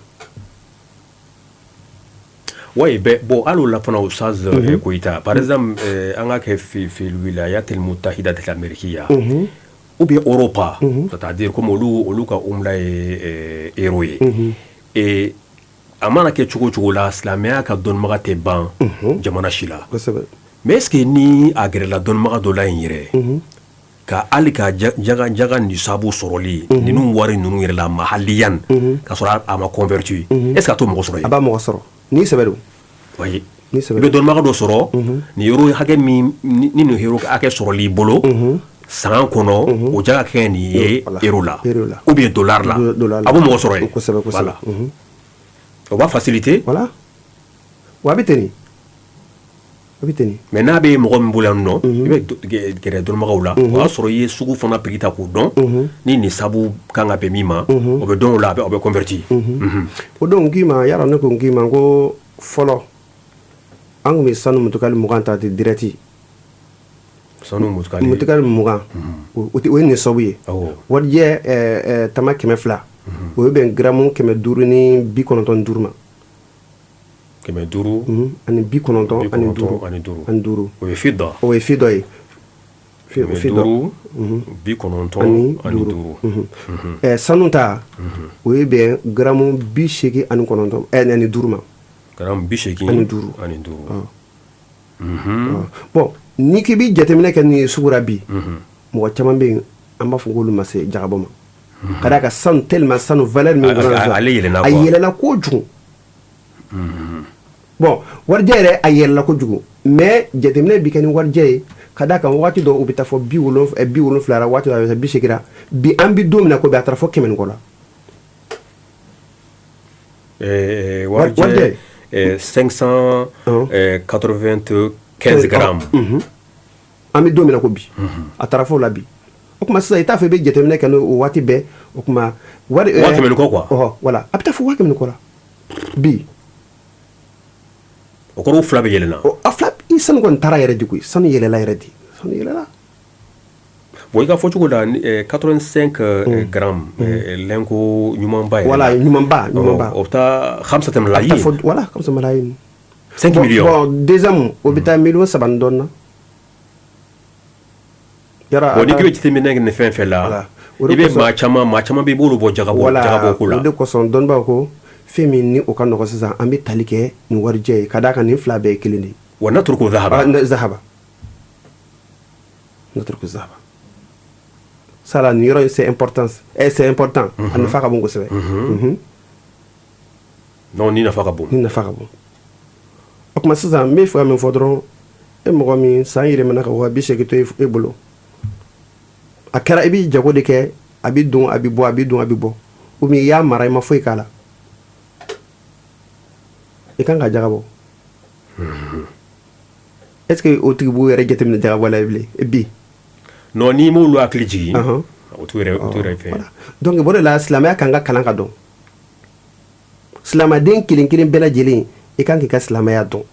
Oui, ben, bon, hali o la fana, Oustaz Koyita, par exemple, an ka kɛ fi wilayatil mutahida amérikiya. Ou bien Europa, c'est-à-dire comme olu ka umla ye euro ye. Et a mana kɛ cogo cogo la, silamɛya ka dɔnnibaga tɛ ban jamana si la. Mais est-ce que ni a gɛrɛla dɔnnibaga dɔ la yen yɛrɛ, ka hali ka jaga nisabu sɔrɔli ninnu wari ninnu yɛrɛ la mahaliyan, ka sɔrɔ a ma converti, est-ce que a t'o mɔgɔ sɔrɔ yen? A b'a mɔgɔ sɔrɔ n'i sɛbɛ don. Oui, i bɛ dɔnnibaga dɔ sɔrɔ nin euro hakɛ min ni nin euro hakɛ sɔrɔli bolo san kɔnɔ, o jaga kɛ nin ye euro la ou bien dollar la, a b'o mɔgɔ sɔrɔ yen. Kosɛbɛ, kosɛbɛ. Voilà, o b'a faciliter. Voilà, wa a bɛ ten de, a bɛ ten de. Mais n'a bɛ mɔgɔ min bolo yan nɔ, i bɛ gɛrɛ dɔnnibagaw la, o y'a sɔrɔ i ye sugu fana prix ta k'o dɔn, ni nisabu kan ka bɛn min ma, o bɛ dɔn o la, a bɛ converti. O don k'i ma yala, ne ko n k'i ma ko fɔlɔ an tun bɛ sanu mutukali 20 ta ten direct. Sanu mutukali Mutukali 20, o ye nisabu ye. Warijɛ tama 200, o bɛ bɛn garamu 595 ma. 500 ani 95. Ani duuru. Ani duuru. O ye fida. O ye fida ye. 95. Sanu ta, o ye bɛn garamu 89 ani duuru ma. Garamu 80 Ani duuru. Ani duuru. Bon, n'i k'i bɛ jateminɛ kɛ nin ye sugu la bi, mɔgɔ caman bɛ yen, an b'a fɔ k'olu ma se jagabɔ ma, ka d'a kan sanu tellement sanu valeur min Ale yɛlɛnna. A yɛlɛla kojugu. Bon, warijɛ yɛrɛ, a yɛlɛla kojugu, mais jateminɛ bi kɛ ni warijɛ ye, ka d'a kan waati dɔ u bɛ taa fɔ 70 la, waati dɔ a bɛ taa 80 la. Bi an bɛ don min na ko bi, a taara fɔ 100 ni kɔ la. Warijɛ 595 grammes. An bɛ don min na ko bi, a taara fɔ o la bi. O tuma sisan, i t'a fɔ i bɛ jateminɛ kɛ n'o waati bɛɛ, o tuma wari 100 ni kɔ quoi. Ɔhɔ, voilà, a bɛ taa fɔ 100 ni kɔ la bi. O kɔrɔ, o fila bɛ yɛlɛnna. A fila, i sanu kɔni taara yɛrɛ de koyi, sanu yɛlɛla yɛrɛ de, sanu yɛlɛla. Bon, i ka fɔcogo la, 85 grammes, lingot ɲumanba yɛrɛ. Voilà, ɲumanba, ɲumanba. O bɛ taa hamsata malayin. Voilà, hamsa malayin. 5 millions. Bon, deuxième, o bɛ taa miliyɔn 3 ni dɔɔnin na. Yara. Bon, n'i k'i bɛ jateminɛ kɛ nin fɛn fɛn la, i bɛ maa caman bɛ i b'olu bɔ jagabɔ jagabɔ ko la. O de kosɔn dɔnnibaw ko fɛn min ni o ka nɔgɔ sisan, an bɛ tali kɛ nin warijɛ ye, ka d'a kan nin fila bɛɛ ye kelen de ye. Wa natruku dhahaba. Zahaba, natruku zahaba sala nin yɔrɔ in, c'est important, c'est important, a nafa ka bon kosɛbɛ. Non, ni nafa ka bon. Ni nafa ka bon. O tuma sisan, n bɛ fɛ ka min fɔ dɔrɔn, e mɔgɔ min san yɛlɛmana ka 80 000 to e bolo, a kɛra i bɛ jago de kɛ, a bɛ don, a bɛ bɔ, a bɛ don, a bɛ bɔ, ou bien i y'a mara, i ma foyi k'a la, i kan ka jaga bɔ. Est ce que o tigi b'u yɛrɛ jateminɛ jagabɔ la bilen bi? Non, n'i m'olu hakili jigin, o t'u yɛrɛ, o t'u yɛrɛ fɛ. Donc o de la, silamɛya kan ka kalan ka dɔn. Silamɛden kelen kelen bɛɛ lajɛlen, i kan k'i ka silamɛya dɔn.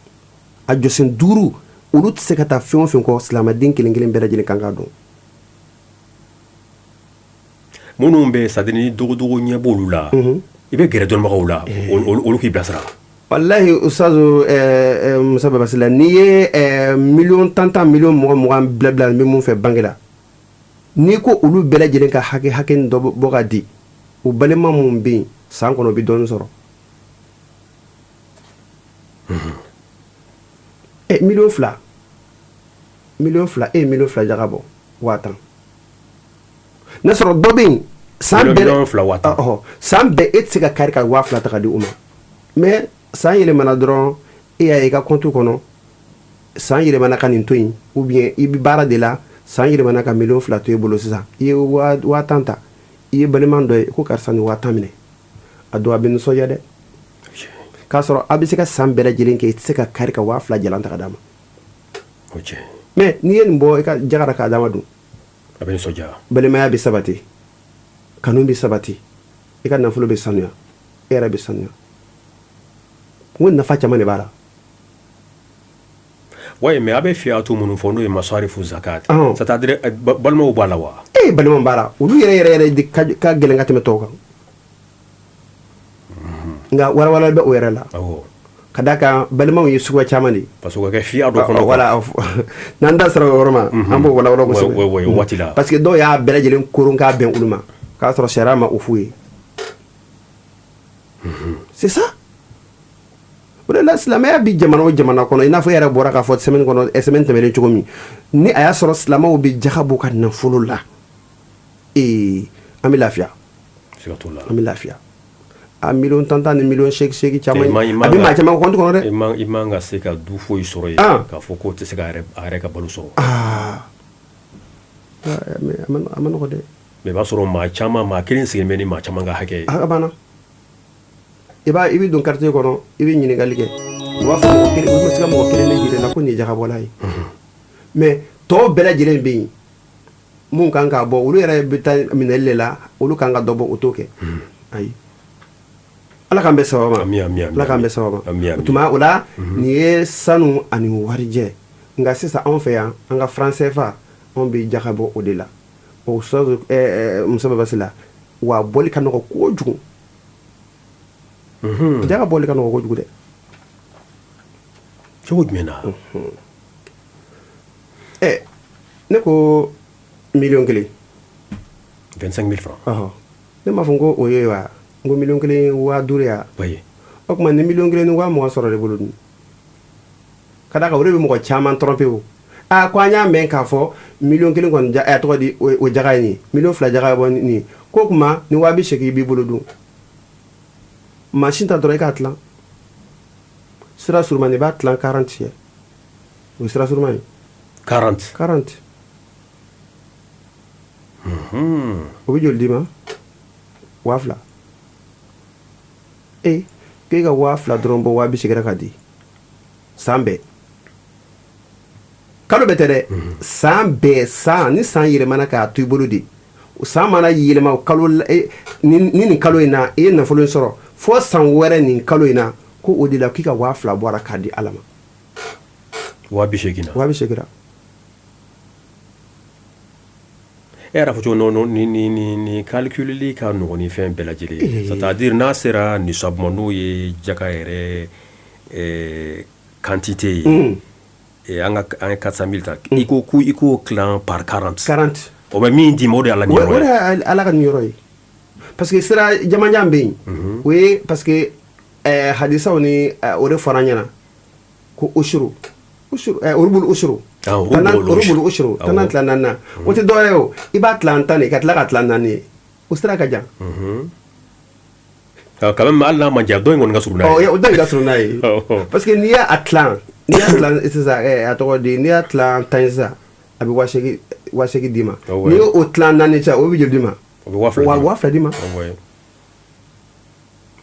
A jɔsen duuru, olu tɛ se ka taa fɛn o fɛn kɔ, silamɛden kelen kelen bɛɛ lajɛlen kan k'a dɔn. Minnu bɛ, c'est à dire ni dogodogo ɲɛ b'olu la, i bɛ gɛrɛ dɔnnibagaw la, olu k'i bilasira. Walahi Ustazu Musa Babasila, n'i ye miliyɔn 10 10, miliyɔn 20 20 bila bila n bɛ mun fɛ banque la, n'i ko olu bɛɛ lajɛlen ka hakɛ hakɛ dɔ bɔ ka di u balima mun bɛ yen, san kɔnɔ u bɛ dɔɔnin sɔrɔ. Miliyɔn 2, miliyɔn 2, e ye miliyɔn 2 jaga bɔ 50 000, n'a sɔrɔ dɔ bɛ yen san bɛɛ Miliyɔn 2 50 000. Ɔhɔ, san bɛɛ e tɛ se ka kari ka 2000 ta ka di u ma, mais san yɛlɛmana dɔrɔn, e y'a ye i ka compte kɔnɔ, san yɛlɛmana ka nin to yen, ou bien i bɛ baara de la, san yɛlɛmana ka miliyɔn 2 to e bolo sisan, i ye 50 000 ta, i ye balima dɔ ye ko karisa nin 50 000 minɛ, a don a bɛ nisɔndiya dɛ, k'a sɔrɔ a bɛ se ka san bɛɛ lajɛlen kɛ, i tɛ se ka kari ka 2000 jalan ta ka d'a ma. Mais n'i ye nin bɔ i ka jagara k'a d'a ma dun? A bɛ nisɔndiya. Balimaya bɛ sabati, kanu bɛ sabati, i ka nafolo bɛ sanuya, e yɛrɛ bɛ sanuya. N ko nafa caman de b'a la. Oui, mais a bɛ fiyatu minnu fɔ, n'o ye masarifu zakat, c'est à dire balimaw b'a la wa? E, balimaw b'a la, olu yɛrɛ yɛrɛ yɛrɛ de ka gɛlɛn ka tɛmɛ tɔw kan, nka walawalali bɛ o yɛrɛ la. Ka d'a kan balimaw ye suguya caman de ye. Parce que o ka kɛ fiya dɔ kɔnɔ. Voilà, n'an da sera o yɔrɔ ma, an b'o walawala kosɛbɛ. Oui, o waati la. Parce que dɔw y'a bɛɛ lajɛlen koron k'a bɛn olu ma, k'a sɔrɔ sariya ma o f'u ye. C'est ça. O de la silamɛya bi jamana o jamana kɔnɔ, i n'a fɔ e yɛrɛ bɔra k'a fɔ semaine kɔnɔ, semaine tɛmɛnen cogo min, ni a y'a sɔrɔ silamɛw bɛ jaga bɔ ka nafolo la, ee, an bɛ lafiya. Siga t'o la. An bɛ lafiya. A miliyɔn tan tan ni miliyɔn seegin seegin caman, a bɛ maa caman compte kɔnɔ dɛ. I man ka se ka du foyi sɔrɔ yen k'a fɔ k'o tɛ se ka a yɛrɛ ka balo sɔrɔ. Aa, a ma nɔgɔ dɛ. Mais i b'a sɔrɔ maa caman, maa kelen sigilen bɛ ni maa caman ka hakɛ ye. A banna. I bɛ don quartier kɔnɔ, i bɛ ɲininkali kɛ, u b'a fɔ mɔgɔ kelen, u bɛ se ka mɔgɔ kelen de jira i la ko nin ye jagabɔla ye, mais tɔw bɛɛ lajɛlen bɛ yen mun kan k'a bɔ, olu yɛrɛ bɛ taa minɛli de la, olu kan ka dɔ bɔ, o t'o kɛ. Ayi, Ala k'an bɛn sababa ma. Ala k'an bɛn sababa ma. O tuma o la, nin ye sanu ani warijɛ. Nka sisan anw fɛ yan, an ka franc CFA, anw bɛ jaga bɔ o de la. O Musa Babasi la, wa bɔli ka nɔgɔ kojugu. Jaga bɔli ka nɔgɔ kojugu dɛ. Cogo jumɛn na? Ɛ, ne ko miliyɔn 1. 25 000 francs. Ɔhɔ, ne m'a fɔ ko o ye wa n ko miliyɔn 1 5000 ya. Oui. O tuma ni miliyɔn 1 ni 20,000 sɔrɔ de bolo dun, ka d'a kan o de bɛ mɔgɔ caman tromper. O aa, ko an y'a mɛn k'a fɔ miliyɔn 1 kɔni ja, ɛ, tɔgɔ di, o jaga ye nin ye, miliyɔn 2 jaga bɔ nin ye, k'o tuma ni 80,000 b'i bolo dun, mansin ta dɔrɔn i k'a tilan sira surumani, i b'a tilan 40 ye, o ye sira surumani ye. 40. 40, o bɛ joli d'i ma? 2000. E k'e ka 2000 dɔrɔn bɔ 80,000 ka di san bɛɛ, kalo bɛɛ tɛ dɛ, san bɛɛ. San ni san yɛlɛmana k'a to i bolo de, san mana yɛlɛma o kalo ni nin kalo in na i ye nafolo in sɔrɔ, fo san wɛrɛ nin kalo in na, ko o de la k'i ka 2000 bɔra k'a di Ala ma. 80,000 na. 80,000 la. E yɛrɛ fɔ cogo, non, ni calculeli ka nɔgɔn ni fɛn bɛɛ lajɛlen ye, c'est à dire n'a sera nisabu ma, n'o ye jaga yɛrɛ quantité ye, an ka an ye 400 000 ta, i ko ko i k'o tilan par 40. 40. O bɛ min d'i ma, o de ye Ala O niyɔrɔ de ye. ye Ala ka niyɔrɔ ye, parce que sira jamanjan bɛ yen, o ye parce que hadisaw ni o de fɔra an ɲɛna ko usuru usuru, rubul usuru. Ah, rubul. Rubul usuru, tan tilan naani na, o tɛ dɔwɛrɛ ye, o i b'a tilan 10 de ka tila ka tilan naani ye, o sira ka jan. Ah, quand même, hali n'a ma jan, dɔ in kɔni ka surun n'a ye. Ɔ, o dɔ in ka surun n'a ye, parce que n'i y'a tilan sisan, a tɔgɔ di, n'i y'a tilan 10 ye sisan, a bɛ 80,000 d'i ma. N'i y'o tilan naani sisan, o bɛ joli d'i ma? O bɛ 2000 d'i ma. 2000 d'i ma. Ouais.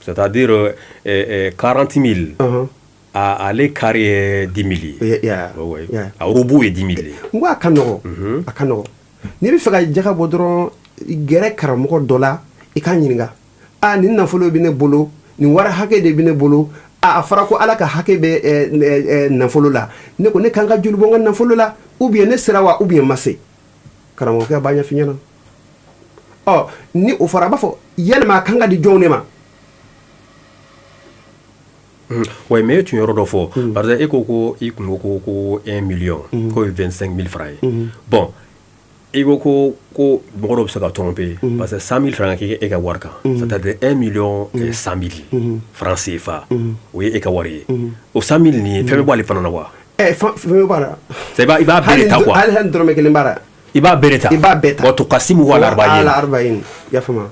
C'est-à-dire 40 000. Ale carré ye 10 000 ye. Ouais. A robu ye 10 000 ye. N ko a ka nɔgɔ, a ka nɔgɔ. N'i bɛ fɛ ka jaga bɔ dɔrɔn, gɛrɛ karamɔgɔ dɔ la, i k'a ɲininka: a nin nafolo bɛ ne bolo, nin wari hakɛ de bɛ ne bolo, a fɔra ko Ala ka hakɛ bɛ nafolo la, ne ko ne kan ka joli bɔ n ka nafolo la, ou bien ne sera wa, ou bien n ma se? Karamɔgɔkɛ b'a ɲɛf'i ɲɛna. Ɔ, ni o fɔra, a b'a fɔ yalima a kan ka di jɔnw de ma? Ouais, mais e tun yɔrɔ dɔ fɔ, par exemple, e ko i kun ko 1 million k'o ye 25 000 francs ye. Bon, i ko mɔgɔ dɔ bɛ se ka tromper, parce que 100 000 francs ka kɛ e ka wari kan, c'est-à-dire 1 million et 100 000 francs CFA, o ye e ka wari ye. O 100 000 nin, fɛn bɛ bɔ ale fana na wa? Ɛ, fɛn bɛ bɔ a la. C'est i b'a bɛɛ de ta quoi. Hali dɔrɔmɛ kelen b'a la. I b'a bɛɛ de ta. I b'a bɛɛ ta. Wa tuqasimuhu ala arba'in. Ala arba'in, i y'a faamu?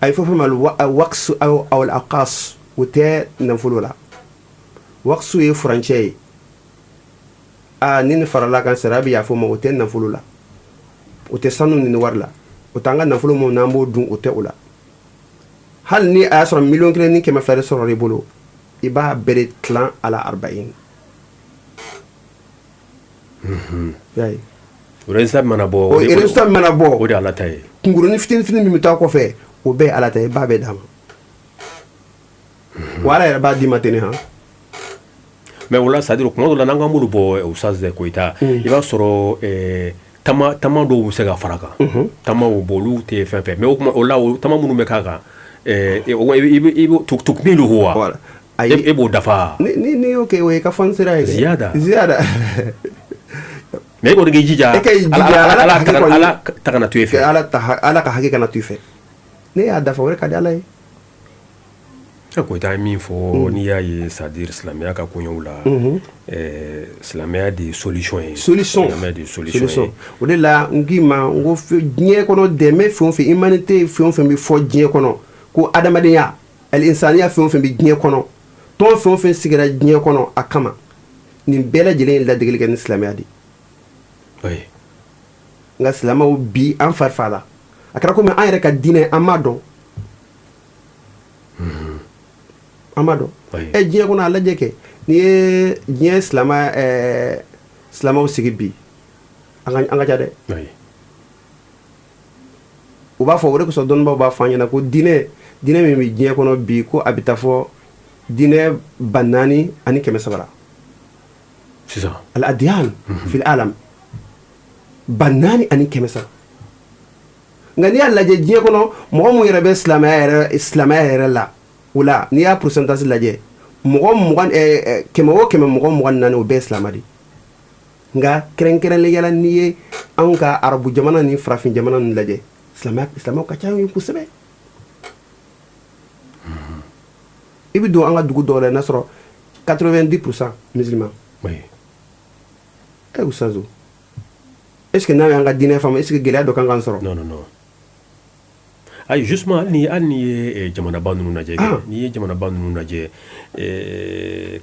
A ye fɔ fɛn ma waqsu aw al aqas, o tɛ nafolo la. Waqsu ye furancɛ ye. Aa, ni nin farala kan, sara bɛ yafa o ma, o tɛ nafolo la, o tɛ sanu ni wari la, o t'an ka nafolo mun n'an b'o dun, o tɛ o la. Hali ni a y'a sɔrɔ miliyɔn 1 ni 200 de sɔrɔ i bolo, i b'a bɛɛ de tilan ala arba'in, i y'a ye? O résultat mana bɔ. O résultat mana bɔ, o de ye Ala ta ye. Kunkurunin fitinin fitinin min bɛ taa kɔfɛ, o bɛɛ ye Ala ta ye, i b'a bɛɛ d'a ma, wa Ala yɛrɛ b'a d'i ma ten de han. Mais o la, c'est à dire kuma dɔ la, n'an k'an b'olu bɔ, Oustaz Koyita, i b'a sɔrɔ tama tama dɔw bɛ se ka fara kan, tamaw bɔ, olu tɛ fɛn fɛn, mais o kuma o la, o tama minnu bɛ k'a kan, i bɛ tukmiluhu wa? Voilà. Ayi, E b'o dafa. Ni y'o kɛ, o ye ka fɔnisira ye. Ziyada. Ziyada. Mais e kɔni k'i jija. E ka i jija, Ala Ala ka hakɛ kɔni- Ala ta kana to e fɛ. Ala ka hakɛ kana to i fɛ. Ne y'a dafa, o de ka di Ala ye. Koyita ye min fɔ, n'i y'a ye, c'est à dire silamɛya ka koɲɛw la, silamɛya de ye solution ye. Solution. Silamɛya de ye solution ye. O de la n k'i ma, n ko diɲɛ kɔnɔ, dɛmɛ fɛn o fɛn, humanité fɛn o fɛn bɛ fɔ diɲɛ kɔnɔ, ko adamadenya, al-insaniya fɛn o fɛn bɛ diɲɛ kɔnɔ, tɔn fɛn o fɛn sigira diɲɛ kɔnɔ a kama, nin bɛɛ lajɛlen ye ladegeli kɛ ni silamɛya de ye. Nka silamɛw bi, an fari fa la, a kɛra komi an yɛrɛ ka diinɛ, an m'a dɔn, an m'a dɔn. Ɛ, diɲɛ kɔnɔ, a lajɛ kɛ, n'i ye diɲɛ silamɛ, silamɛw sigi bi, an ka ca dɛ. U b'a fɔ, o de kosɔn dɔnnibaw b'a fɔ an ɲɛna ko diinɛ min bɛ diɲɛ kɔnɔ bi, ko a bɛ taa fɔ diinɛ 4300 la. Sisan. Al-adyan fil alam 4300. Nka n'i y'a lajɛ diɲɛ kɔnɔ, mɔgɔ mun yɛrɛ bɛ silamɛya yɛrɛ la, o la n'i y'a pourcentage lajɛ, mɔgɔ 20, kɛmɛ o kɛmɛ, mɔgɔ 24, o bɛɛ ye silamɛ de. Nka kɛrɛnkɛrɛnnenya la, n'i ye anw ka arabu jamana ni farafin jamana ninnu lajɛ, silamɛw ka ca yen kosɛbɛ. I bɛ don an ka dugu dɔw la, n'a sɔrɔ 90% musulman. Ɛ Ustazu, est ce que n'an y'an ka diinɛ faamu, est ce que gɛlɛya dɔ kan k'an sɔrɔ? Non, non, non, ayi, justement, hali ni ye jamanaba ninnu lajɛ kɛ, n'i ye jamanaba ninnu lajɛ,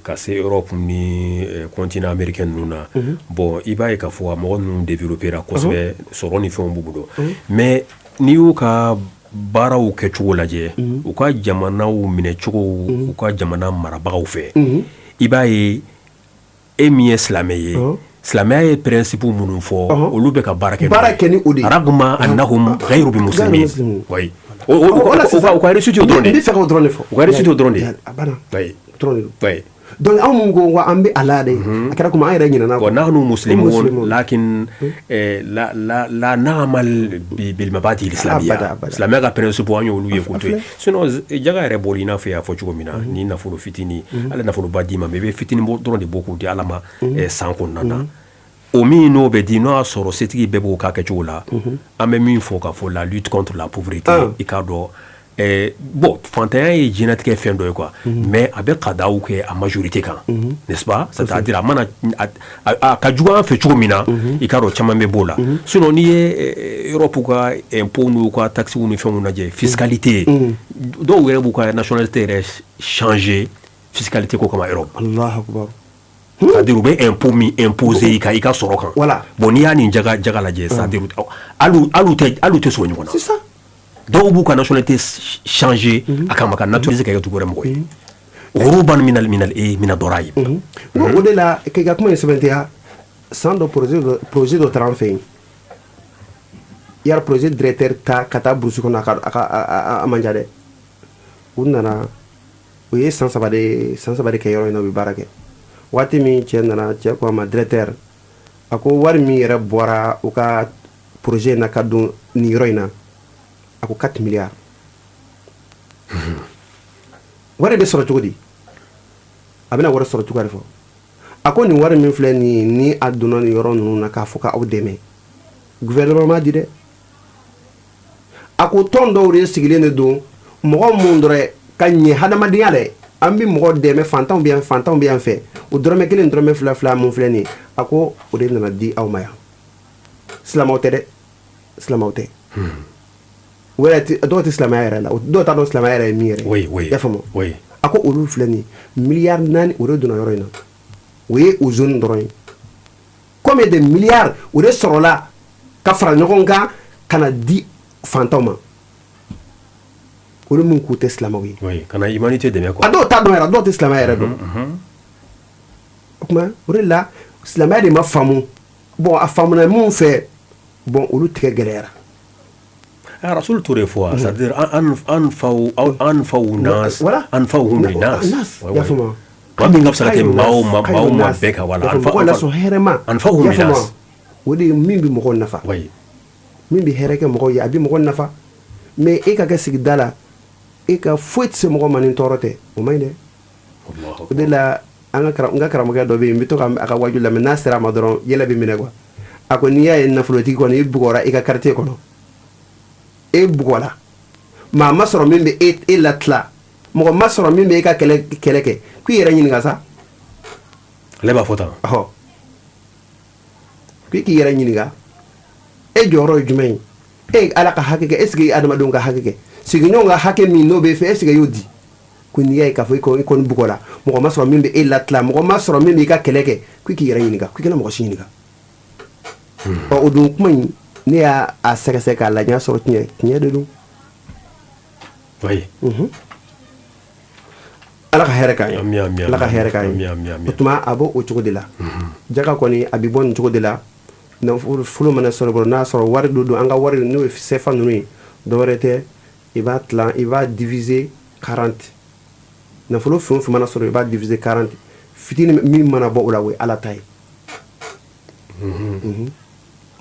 ka se Europe ni continent américain ninnu na, bon, i b'a ye k'a fɔ a mɔgɔ ninnu développé ra kosɛbɛ, sɔrɔ ni fɛnw b'u bolo. Mais n'i y'u ka baaraw kɛcogo lajɛ, u ka jamanaw minɛcogo, u ka jamana marabagaw fɛ, i b'a ye, e min ye silamɛ ye, silamɛya ye principe minnu fɔ, olu bɛ ka baara kɛ. Baara kɛ ni o de ye. Ragma annahum ghayru bi muslimin. Muslimin. Oui, o ka réussite o dɔrɔn de. N bɛ fɛ k'o dɔrɔn de fɔ. U ka réussite o dɔrɔn de. A banna. Dɔrɔn de don. Donc anw mun ko an bɛ a la de, a kɛra komi an yɛrɛ ɲinɛna. Wa nahnu muslimun. Muslimun. Lakin la la la na'mal bil mabadi al islamiyya. Abada, abada. Silamɛya ka principe, an y'olu ye k'o to yen. Sinon jaga yɛrɛ bɔra, i n'a fɔ i y'a fɔ cogo min na, ni nafolo fitinin, Ala nafoloba d'i ma, mais i bɛ fitinin bɔ dɔrɔn de bɔ k'o di Ala ma san kɔnɔna na. O min n'o bɛ di, n'o y'a sɔrɔ setigi bɛɛ b'o k'a kɛcogo la, an bɛ min fɔ k'a fɔ la lutte contre la pauvreté, i k'a dɔn, bon, fantanya ye diɲɛlatigɛ fɛn dɔ ye quoi, mais a bɛ kadaw kɛ a majorité kan, n'est-ce pas? C'est-à-dire a mana a ka jugu an fɛ cogo min na, i k'a dɔn, caman bɛ b'o la. Sinon n'i ye Europe ka impôt n'u ka taxes ni fɛnw lajɛ, fiscalité, dɔw yɛrɛ b'u ka nationalité yɛrɛ changer fiscalité ko kama Europe. Allahu akbar. C'est-à-dire u bɛ impôt min imposer i kan, i ka sɔrɔ kan. Bon, n'i y'a nin jaga lajɛ, c'est-à-dire hali u tɛ sɔn ɲɔgɔn na. C'est ça. Dɔw b'u ka nationalité changer a kama ka naturaliser ka kɛ dugu wɛrɛ mɔgɔ ye, huruban min ad-daraib. O de la k'i ka kuma in sɛbɛntiya, san dɔ projet dɔ taara an fɛ yen yara, projet directeur ta ka taa brousse kɔnɔ, a ka a ka a man ca dɛ. U nana, u ye san 3 de kɛ yɔrɔ in na, u bɛ baara kɛ. Waati min cɛ nana, cɛ ko a ma, directeur, a ko wari min yɛrɛ bɔra u ka projet in na ka don nin yɔrɔ in na, a ko 4 milliards. Wari bɛ sɔrɔ cogo di? A bɛna wari sɔrɔ cogo di fɔ? A ko nin wari min filɛ nin ye, ni a donna nin yɔrɔ ninnu na k'a fɔ k'aw dɛmɛ, gouvernement ma di dɛ. A ko tɔn dɔw de sigilen de don, mɔgɔ mun dɔrɔn ka ɲɛ hadamadenya dɛ, an bɛ mɔgɔ dɛmɛ, fantanw bɛ yan, fantanw bɛ yan fɛ, o dɔrɔmɛ kelen, dɔrɔmɛ fila fila mun filɛ nin ye, a ko o de nana di aw ma yan. Silamɛw tɛ dɛ, silamɛw tɛ. O yɛrɛ dɔw tɛ silamɛya yɛrɛ la, dɔw t'a dɔn silamɛya yɛrɛ ye min yɛrɛ ye. I y'a faamu? A ko olu filɛ nin ye, miliyari 4 o de donna yɔrɔ in na, o ye o zone dɔrɔn ye. Combien de milliards o de sɔrɔla ka fara ɲɔgɔn kan ka na di fantanw ma, olu mun k'u tɛ silamɛw ye? Oui, ka na humanité dɛmɛ quoi. A dɔw t'a dɔn yɛrɛ, a dɔw tɛ silamɛya yɛrɛ dɔn. O tuma, o de la silamɛya de ma faamu. Bon, a faamuna mun fɛ, bon, olu tigɛ gɛlɛyara. Ah, Rasul Touré fɔ, c'est-à-dire anfa'u nas. Anfa'uhum linnas. Nas, i y'a faamu? Maa min ka fisa ka tɛmɛ maa o maa bɛɛ kan, wala. Mɔgɔ lasɔn hɛrɛ ma. Anfa'uhum I y'a faamu? linnas. O de ye min bɛ mɔgɔw nafa. Min bɛ hɛrɛ kɛ mɔgɔw ye, a bɛ mɔgɔ nafa. Mais e ka kɛ sigida la, e ka foyi tɛ se mɔgɔ ma ni tɔɔrɔ tɛ, o man ɲi dɛ. O de la an ka n ka karamɔgɔkɛ dɔ bɛ yen, n bɛ to ka a ka waju lamɛn, n'a sera a ma dɔrɔn yɛlɛ bɛ minɛ quoi. A ko n'i y'a ye nafolotigi kɔni i bugɔra i ka quartier kɔnɔ, e bugɔla, maa ma sɔrɔ min bɛ e latila, mɔgɔ ma sɔrɔ min bɛ e ka kɛlɛ kɛlɛ kɛ, k'i yɛrɛ ɲininka sa. Ale b'a fɔ tan. Ɔhɔ, k'i k'i yɛrɛ ɲininka, e jɔyɔrɔ ye jumɛn ye? E ye Ala ka hakɛ kɛ, est ce que i ye adamadenw ka hakɛ kɛ? Sigiɲɔgɔnw ka hakɛ min n'o b'e fɛ, est ce que i y'o di? Ko n'i y'a ye k'a fɔ i kɔni bugɔla, mɔgɔ ma sɔrɔ min bɛ e latila, mɔgɔ ma sɔrɔ min b'i ka kɛlɛ kɛ, k'i k'i yɛrɛ ɲininka, k'i kana mɔgɔ si ɲininka. Ɔ, o dun kuma in, ne y'a a sɛgɛsɛgɛ k'a lajɛ, sɔrɔ tiɲɛ tiɲɛ de don. Ala ka hɛrɛ k'an ye, Ala ka hɛrɛ k'an ye. O tuma a b'o o cogo de la. Jaka kɔni a bɛ bɔ nin cogo de la. Nafolo mana sɔrɔ bolo, n'a sɔrɔ wari don, an ka wari n'o ye CFA ninnu ye, dɔwɛrɛ tɛ, i b'a tilan, i b'a diviser 40. Nafolo fɛn o fɛn mana sɔrɔ, i b'a diviser 40. Fitinin min mana bɔ o la, o ye Ala ta ye.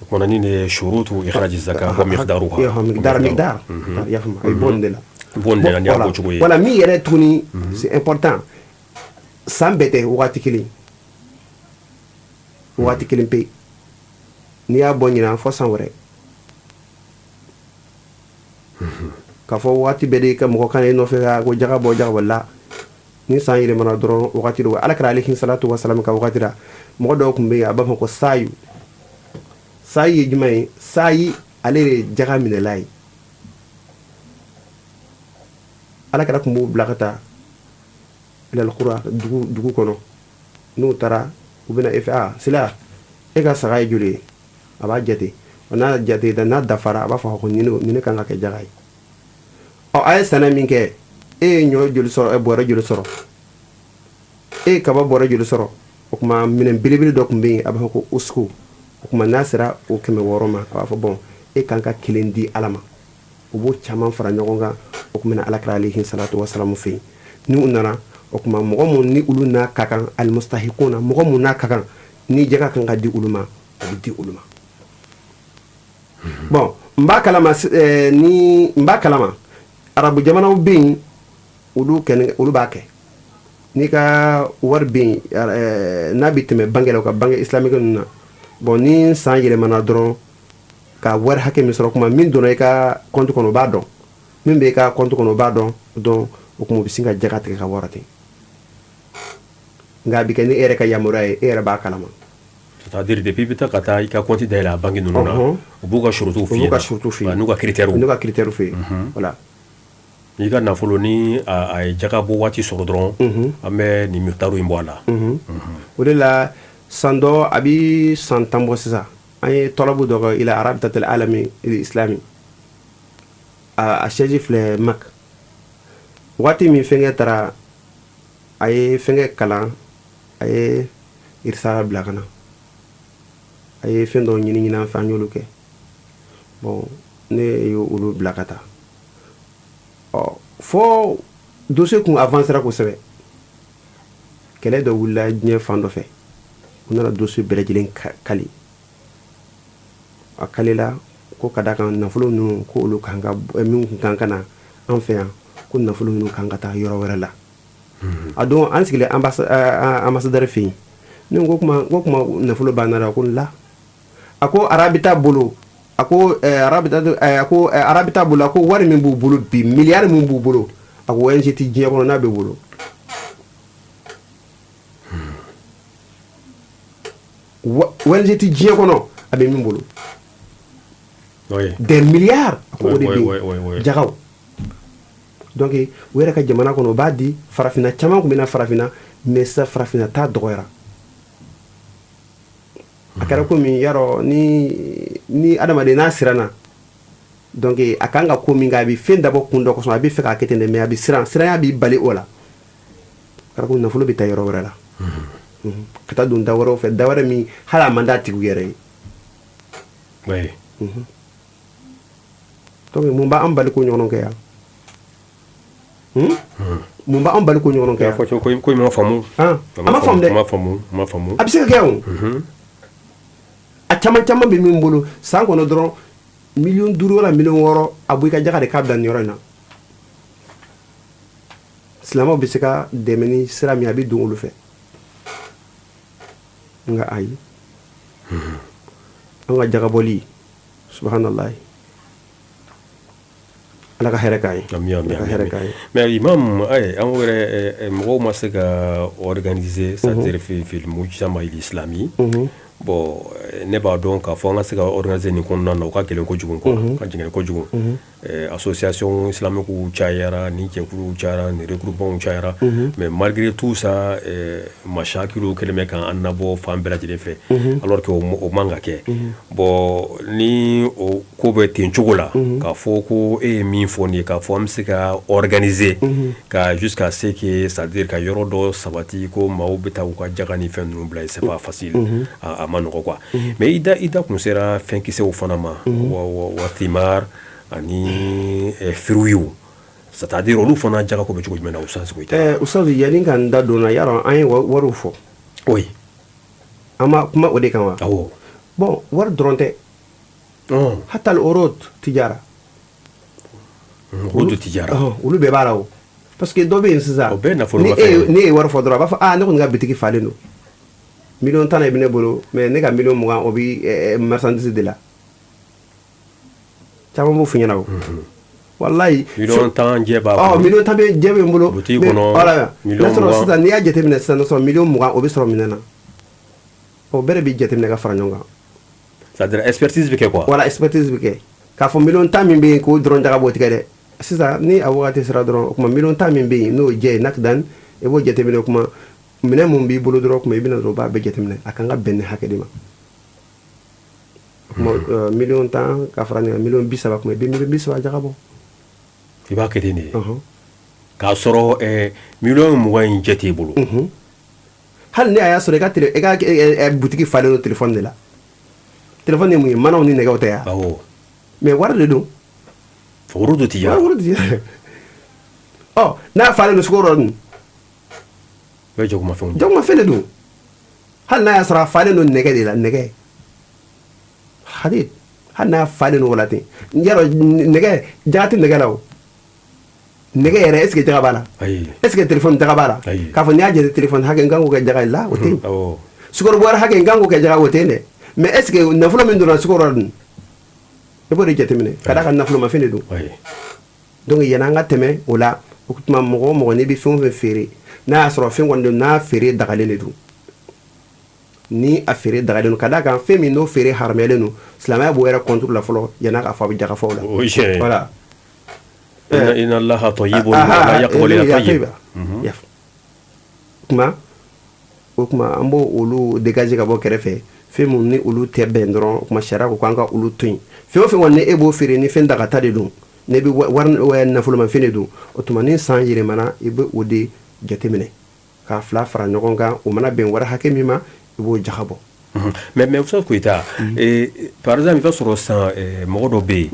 O kumana ni ne shurutu ikhraj zaka wa miqdaruha. Miqdar, miqdar, i y'a faamu, a bɛ bɔ nin de la. Bɔ nin de la ni y'a bɔ cogo ye. Voilà, min yɛrɛ tuguni, c'est important, san bɛɛ tɛ, wagati kelen, wagati kelen pe. N'i y'a bɔ ɲinan fɔ san wɛrɛ, k'a fɔ waati bɛɛ de ka mɔgɔ kan e nɔfɛ ko jaga bɔ, jaga bɔ la. Ni san yɛlɛmana dɔrɔn, wagati dɔ, Ala kira alayhi salatu wasalam ka wagati la, mɔgɔ dɔw tun bɛ yen, a b'a fɔ ko sayu. Sayi ye jumɛn ye? Sayi, ale de ye jaga minɛla ye. Ala kira tun b'u bila ka taa ilalkura, dugu kɔnɔ. N'u taara, u bɛna e fɛ, a sila, e ka saga ye joli ye? A b'a jate, n'a jate, n'a dafara, a b'a fɔ ko nin kan ka kɛ jaga ye. Ɔ, a ye sɛnɛ min kɛ, e ye ɲɔ joli sɔrɔ, bɔrɛ joli sɔrɔ, e ye kaba bɔrɛ joli sɔrɔ? O tuma minɛn belebele dɔ tun bɛ yen, a b'a fɔ ko usuku. O tuma n'a sera o 600 ma, a b'a fɔ bon, e kan ka kelen di Ala ma. U b'o caman fara ɲɔgɔn kan, o tuma na Ala kira alayhi salatu wasalamu fɛ yen. Ni u nana, o tuma mɔgɔ mun ni olu n'a ka kan, alimustahiquna, mɔgɔ mun n'a ka kan ni jaga kan ka di olu ma, o bɛ di olu ma. Bon, n b'a kalama, ni n b'a kalama, arabu jamanaw bɛ yen, olu olu b'a kɛ. N'i ka wari bɛ yen, n'a bɛ tɛmɛ banque la, u ka banque islamique ninnu na, bon, ni san yɛlɛmana dɔrɔn, ka wari hakɛ min sɔrɔ, kuma min donna i ka compte kɔnɔ, o b'a dɔn. Min bɛ i ka compte kɔnɔ, o b'a dɔn. Donc o tuma u bɛ sin ka jaga tigɛ ka bɔ ten. Nka a bɛ kɛ ni e yɛrɛ ka yamaruya ye, e yɛrɛ b'a kalama. C'est-à-dire depuis i bɛ taa ka taa i ka compte dayɛlɛ a banque ninnu na, u b'u ka surutuw f'i ɲɛna, u b'u ka surutu f'i ye, n'u ka critères, n'u ka critères f'i ye, voilà. N'i ka nafolo ni a ye jaga bɔ waati sɔrɔ dɔrɔn, an bɛ nin miqdaru in bɔ a la. O de la san dɔ, a bɛ san 10 bɔ sisan, an ye tɔlɔbu dɔ kɛ ila rabitatil alami islami, a siège filɛ Mak. Waati min fɛnkɛ taara, a ye fɛnkɛ kalan, a ye irisala bila ka na, a ye fɛn dɔw ɲini ɲini an fɛ, an y'olu kɛ. Bon, ne ye olu bila ka taa. Ɔ, fo dossier kun avancera kosɛbɛ, kɛlɛ dɔ wulila diɲɛ fan dɔ fɛ, u nana dossier bɛɛ lajɛlen kali. A kalela ko ka da kan nafolo ninnu, ko olu kan ka min kun kan ka na an fɛ yan, ko nafolo ninnu kan ka taa yɔrɔ wɛrɛ la. A don an sigilen ambassadeur fɛ yen, ne ko kuma, ko kuma nafolo banna la. Ko la, a ko arabita bolo, a ko arabita, a ko arabita bolo, a ko wari min b'u bolo bi, miliyari min b'u bolo, a ko ONG tɛ diɲɛ kɔnɔ n'a bɛ bolo. ONG tɛ diɲɛ kɔnɔ a bɛ min bolo, des milliards, a ko o de bɛ yen, jagaw. Donc u yɛrɛ ka jamana kɔnɔ, u b'a di farafinna, caman tun bɛ na farafinna, mais sisan farafinna ta dɔgɔyara. A kɛra komi yarɔ ni adamaden n'a siranna, donc a kan ka ko min kɛ, a bɛ fɛn dabɔ kun dɔ kosɔn, a bɛ fɛ k'a kɛ ten de, mais a bɛ siran, siranya b'i bali o la. A kɛra komi nafolo bɛ taa yɔrɔ wɛrɛ la, ka taa don da wɛrɛw fɛ, da wɛrɛ min hali a man d'a tigiw yɛrɛ ye. Donc mun b'an bali ko ɲɔgɔn kɛ yan? Mun b'an bali ko ɲɔgɔn kɛ yan? Fɔ ko ma faamu. A ma faamu dɛ. Ma faamu, ma faamu. A bɛ se ka kɛ o. A caman caman bɛ min bolo san kɔnɔ dɔrɔn, 5 miliyɔn wala 6 miliyɔn, a bɔ i ka jaga de k'a bila nin yɔrɔ in na. Silamɛw bɛ se ka dɛmɛ ni sira min, a bɛ don olu fɛ. Nka ayi, an ka jagabɔli, subahanallahi, Ala ka hɛrɛ k'an ye. Ami, ami. Ala ka hɛrɛ k'an ye. Mais imam, ay an yɛrɛ, mɔgɔw ma se ka organiser, c'est-à-dire في المجتمع الإسلامي. Bon, ne b'a dɔn k'a fɔ an ka se ka organiser nin kɔnɔna na, o ka gɛlɛn kojugu quoi, ka gɛlɛn kojugu. Association islamique cayara, ni jɛkuluw cayara, ni regroupement cayara, mais malgré tout ça, masakilu kɛlen bɛ k'an nabɔ fan bɛɛ lajɛlen fɛ, alors que o man ka kɛ. Bon, ni o ko bɛ ten cogo la, k'a fɔ ko e ye min fɔ nin ye, k'a fɔ an bɛ se ka organiser ka jusqu'à ce que, c'est à dire ka yɔrɔ dɔ sabati ko maaw bɛ taa u ka jaga ni fɛn ninnu bila yen, c'est pas facile, a ma nɔgɔ quoi. Mais i da kun sera fɛnkisɛw fana ma, wa thimar ani fruits, c'est à dire olu fana jagako bɛ cogo jumɛn na, Ustaz Goyita? Ustaz, yanni ka n da don na, yarɔ an ye wariw fɔ. Oui. An ma kuma o de kan wa? Awɔ. Bon, wari dɔrɔn tɛ. حتى العروض تجارة. عروض تجارة. Olu bɛɛ b'a la o, parce que dɔ bɛ yen sisan. O bɛɛ ye nafolo. Ni e ne ye wari fɔ dɔrɔn, a b'a fɔ: aa, ne kɔni ka bitigi falen don, miliyɔn 10 de bɛ ne bolo, mais ne ka miliyɔn 20, o bɛ marchandise de la. Caman b'o f'i ɲɛna o, walayi. Miliyɔn 10 jɛ b'a bolo. Miliyɔn 10 bɛ jɛ bɛ n bolo. Butigi kɔnɔ. Voilà. Miliyɔn n'a sɔrɔ 20. Sisan n'i y'a jateminɛ sisan, n'a sɔrɔ miliyɔn 20, o bɛ sɔrɔ minɛn na, o bɛɛ de bɛ jateminɛ ka fara ɲɔgɔn kan. C'est à dire expertise bɛ kɛ quoi. Voilà, expertise bɛ kɛ k'a fɔ miliyɔn 10 min bɛ yen, k'o dɔrɔn jaga b'o tigɛ dɛ. Sisan ni a wagati sera dɔrɔn, o tuma miliyɔn 10 min bɛ yen, n'o jɛ ye نقدا, i b'o jateminɛ. O kuma minɛn mun b'i bolo dɔrɔn, kuma i bɛna dɔrɔn, o b'a bɛɛ jateminɛ, a kan ka bɛn ni hakɛ de ma. O kuma miliyɔn 10 ka fara nin kan, miliyɔn 30, kuma i bɛ miliyɔn 30 jaga bɔ. I b'a kɛ ten de k'a sɔrɔ miliyɔn 20 in jɛ t'e bolo. Hali ni a y'a sɔrɔ i ka télé, i ka butigi falen don téléphone de la. Téléphone ye mun ye? Manaw ni nɛgɛw tɛ yan? Awɔ. Mais wari de don. عروض تجارة. Wari de ɔ, n'a falen don sukaro dun. O ye jagomafɛnw ye. Jagomafɛn de don. Hali n'a y'a sɔrɔ a falen don nɛgɛ de la, nɛgɛ hali n'a falen don o la ten, yarɔ nɛgɛ jaga tɛ nɛgɛ la. O nɛgɛ yɛrɛ, est ce que jaga b'a la? Ayi. Est ce que téléphone jaga b'a la? Ayi. K'a fɔ n'i y'a jate, téléphone hakɛ n kan k'o kɛ jaga ye la, o tɛ yen. Sukaro bɔrɛ hakɛ n kan k'o kɛ jaga, o tɛ yen dɛ. Mais est ce que nafolo min donna sukaro la dun, i b'o de jateminɛ ka d'a kan nafolomafɛn de don. Donc yanni an ka tɛmɛ o la, o tuma mɔgɔ o mɔgɔ n'i bɛ fɛn o fɛn feere, n'a y'a sɔrɔ fɛn kɔni don, n'a feere dagalen de don, ni a feere dagalen don, ka d'a kan fɛn min n'o feere haramuyalen don, silamɛya b'o yɛrɛ contre la fɔlɔ yanni a k'a fɔ a bɛ jaga fɔ o la. O ye tiɲɛ ye. Voilà. إن الله طيب ولا يقبل إلا طيب. Kuma o kuma, an b'o olu dégager ka bɔ kɛrɛfɛ. Fɛn mun ni olu tɛ bɛn dɔrɔn, o kuma sariya ko k'an ka olu to yen. Fɛn o fɛn kɔni ni e b'o feere, ni fɛn dagata de don, ne bɛ wari nafolomafɛn de don, o tuma ni san yɛlɛmana, i bɛ o de jateminɛ k'a fila fara ɲɔgɔn kan. O mana bɛn wari hakɛ min ma, i b'o jaga bɔ. Mais Ustaz Koyita, par exemple i b'a sɔrɔ sisan mɔgɔ dɔ bɛ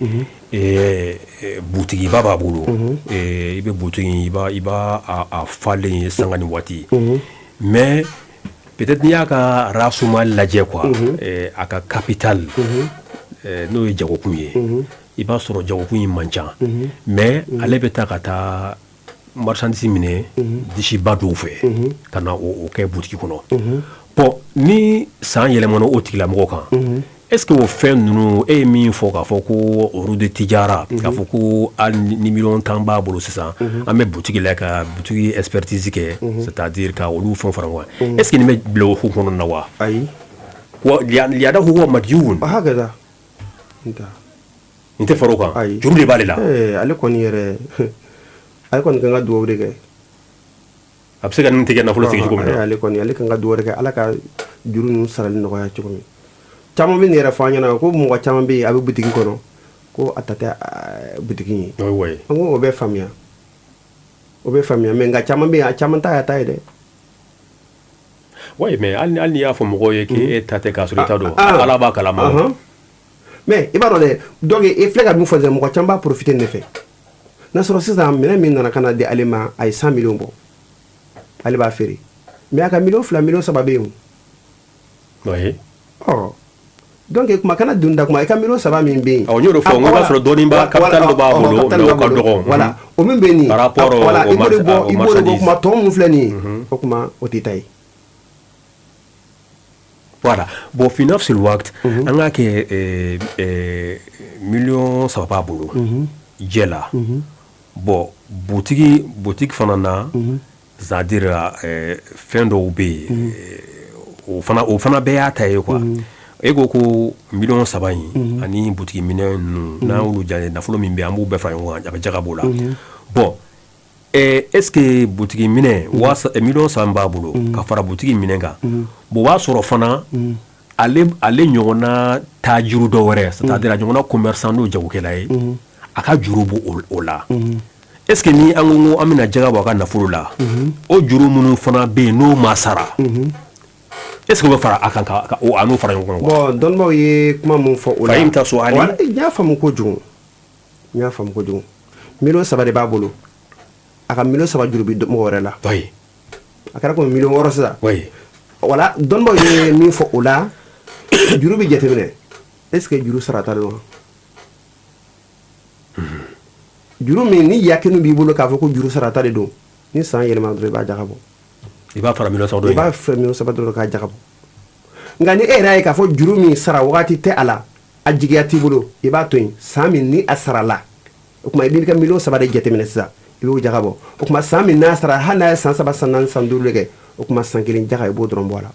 yen, butigiba b'a bolo, i bɛ butigi i b'a a falen ye sanga ni waati, mais peut-être n'i y'a ka رأس المال lajɛ quoi, a ka capital, n'o ye jagokun ye, i b'a sɔrɔ jagokun in man ca, mais ale bɛ taa ka taa marchandise minɛ disiba dɔw fɛ ka na o kɛ butigi kɔnɔ. Bon, ni san yɛlɛmana o tigilamɔgɔ kan, est ce que o fɛn ninnu e ye min fɔ, k'a fɔ ko عروض تجارة, k'a fɔ ko hali ni miliyɔn 10 b'a bolo sisan, an bɛ butigi la ka butigi expertise kɛ, c'est à dire ka olu fɛn fara ɲɔgɔn kan, est ce que nin bɛ bila o hukumu kɔnɔna na wa? Ayi. Wa لأنه هو مديون. هكذا انت. Nin tɛ fara o kan. Ayi. Juru de b'ale la. Ale kɔni yɛrɛ, ale kɔni kan ka dugawu de kɛ. A bɛ se ka nin tigɛ nafolo sigi cogo min na. Ale kɔni, ale kan ka dugawu de kɛ, Ala ka juru ninnu sarali nɔgɔya cogo min. Caman bɛ nin yɛrɛ fɔ an ɲɛna ko mɔgɔ caman bɛ yen, a bɛ butigi kɔnɔ, ko a ta tɛ butigi ye. An ko o bɛ faamuya, o bɛ faamuya, mais nka caman bɛ yen, a caman ta y'a ta ye dɛ. Oui, mais hali n'i y'a fɔ mɔgɔw ye k'e ta tɛ, k'a sɔrɔ i ta don, Ala b'a kalama. Mais i b'a dɔn dɛ, donc i filɛ ka min fɔ sisan, mɔgɔ caman b'a profiter nin de fɛ. N'a sɔrɔ sisan minɛn min nana ka na di ale ma, a ye 100 millions bɔ, ale b'a feere, mais a ka miliyɔn 2, miliyɔn 3 bɛ yen o. Ɔ. Donc kuma kana don da kuma i ka miliyɔn saba min bɛ yen. Awɔ, n y'o de fɔ, n ko i b'a sɔrɔ dɔɔnin b'a capital dɔ b'a bolo, mais o ka dɔgɔ. Voilà, o min bɛ nin par rapport voilà, i b'o de bɔ, i b'o de bɔ. Kuma tɔ min filɛ nin ye, o kuma o t'i ta ye. Voilà, bon, fi nafsil waqt, an k'a kɛ miliyɔn 3 b'a bolo jɛ la. Bon, butigi fana na, c'est à dire fɛn dɔw bɛ yen, o fana bɛɛ y'a ta ye quoi. E ko ko miliyɔn 3 in ani butigi minɛn ninnu, n'an y'olu jate, nafolo min bɛ yen, an b'u bɛɛ fara ɲɔgɔn kan, a bɛ jaga b'o la. Bon, est ce que butigi minɛn miliyɔn 3 b'a bolo ka fara butigi minɛn kan, bon, o b'a sɔrɔ fana ale ɲɔgɔnna tajiru dɔ wɛrɛ, c'est à dire a ɲɔgɔnna commerçant, n'o jagokɛla ye, a ka juru b'o o la. Est ce que ni an ko an bɛna jaga bɔ a ka nafolo la, o juru minnu fana bɛ yen n'o ma sara, est ce que o bɛ fara a kan ka a n'o fara ɲɔgɔn kan? Bon, dɔnnibaw ye kuma mun fɔ o la. Fahimta su'ali. N y'a faamu kojugu, n y'a faamu kojugu. Miliyɔn 3 de b'a bolo, a ka miliyɔn 3 juru bɛ mɔgɔ wɛrɛ la. A kɛra komi miliyɔn 6 sisan. Wala, dɔnnibaw ye min fɔ o la, juru bɛ jateminɛ, est ce que juru sarata don wa? Juru min ni yakinu b'i bolo k'a fɔ ko juru sarata de don, ni san yɛlɛma dɔrɔn, i b'a jaga bɔ. I b'a fara miliyɔn 3 dɔ. I b'a fara miliyɔn 3 dɔrɔn k'a jaga bɔ. Nka ni e yɛrɛ y'a ye k'a fɔ juru min sara wagati tɛ a la, a jigiya t'i bolo, i b'a to yen. San min ni a sarala, o tuma i b'i ka miliyɔn 3 de jateminɛ sisan, i b'o jaga bɔ. O tuma san min n'a sara, hali n'a ye san 3, san 4, san 5 de kɛ, o tuma san kelen jaga, i b'o dɔrɔn bɔ a la.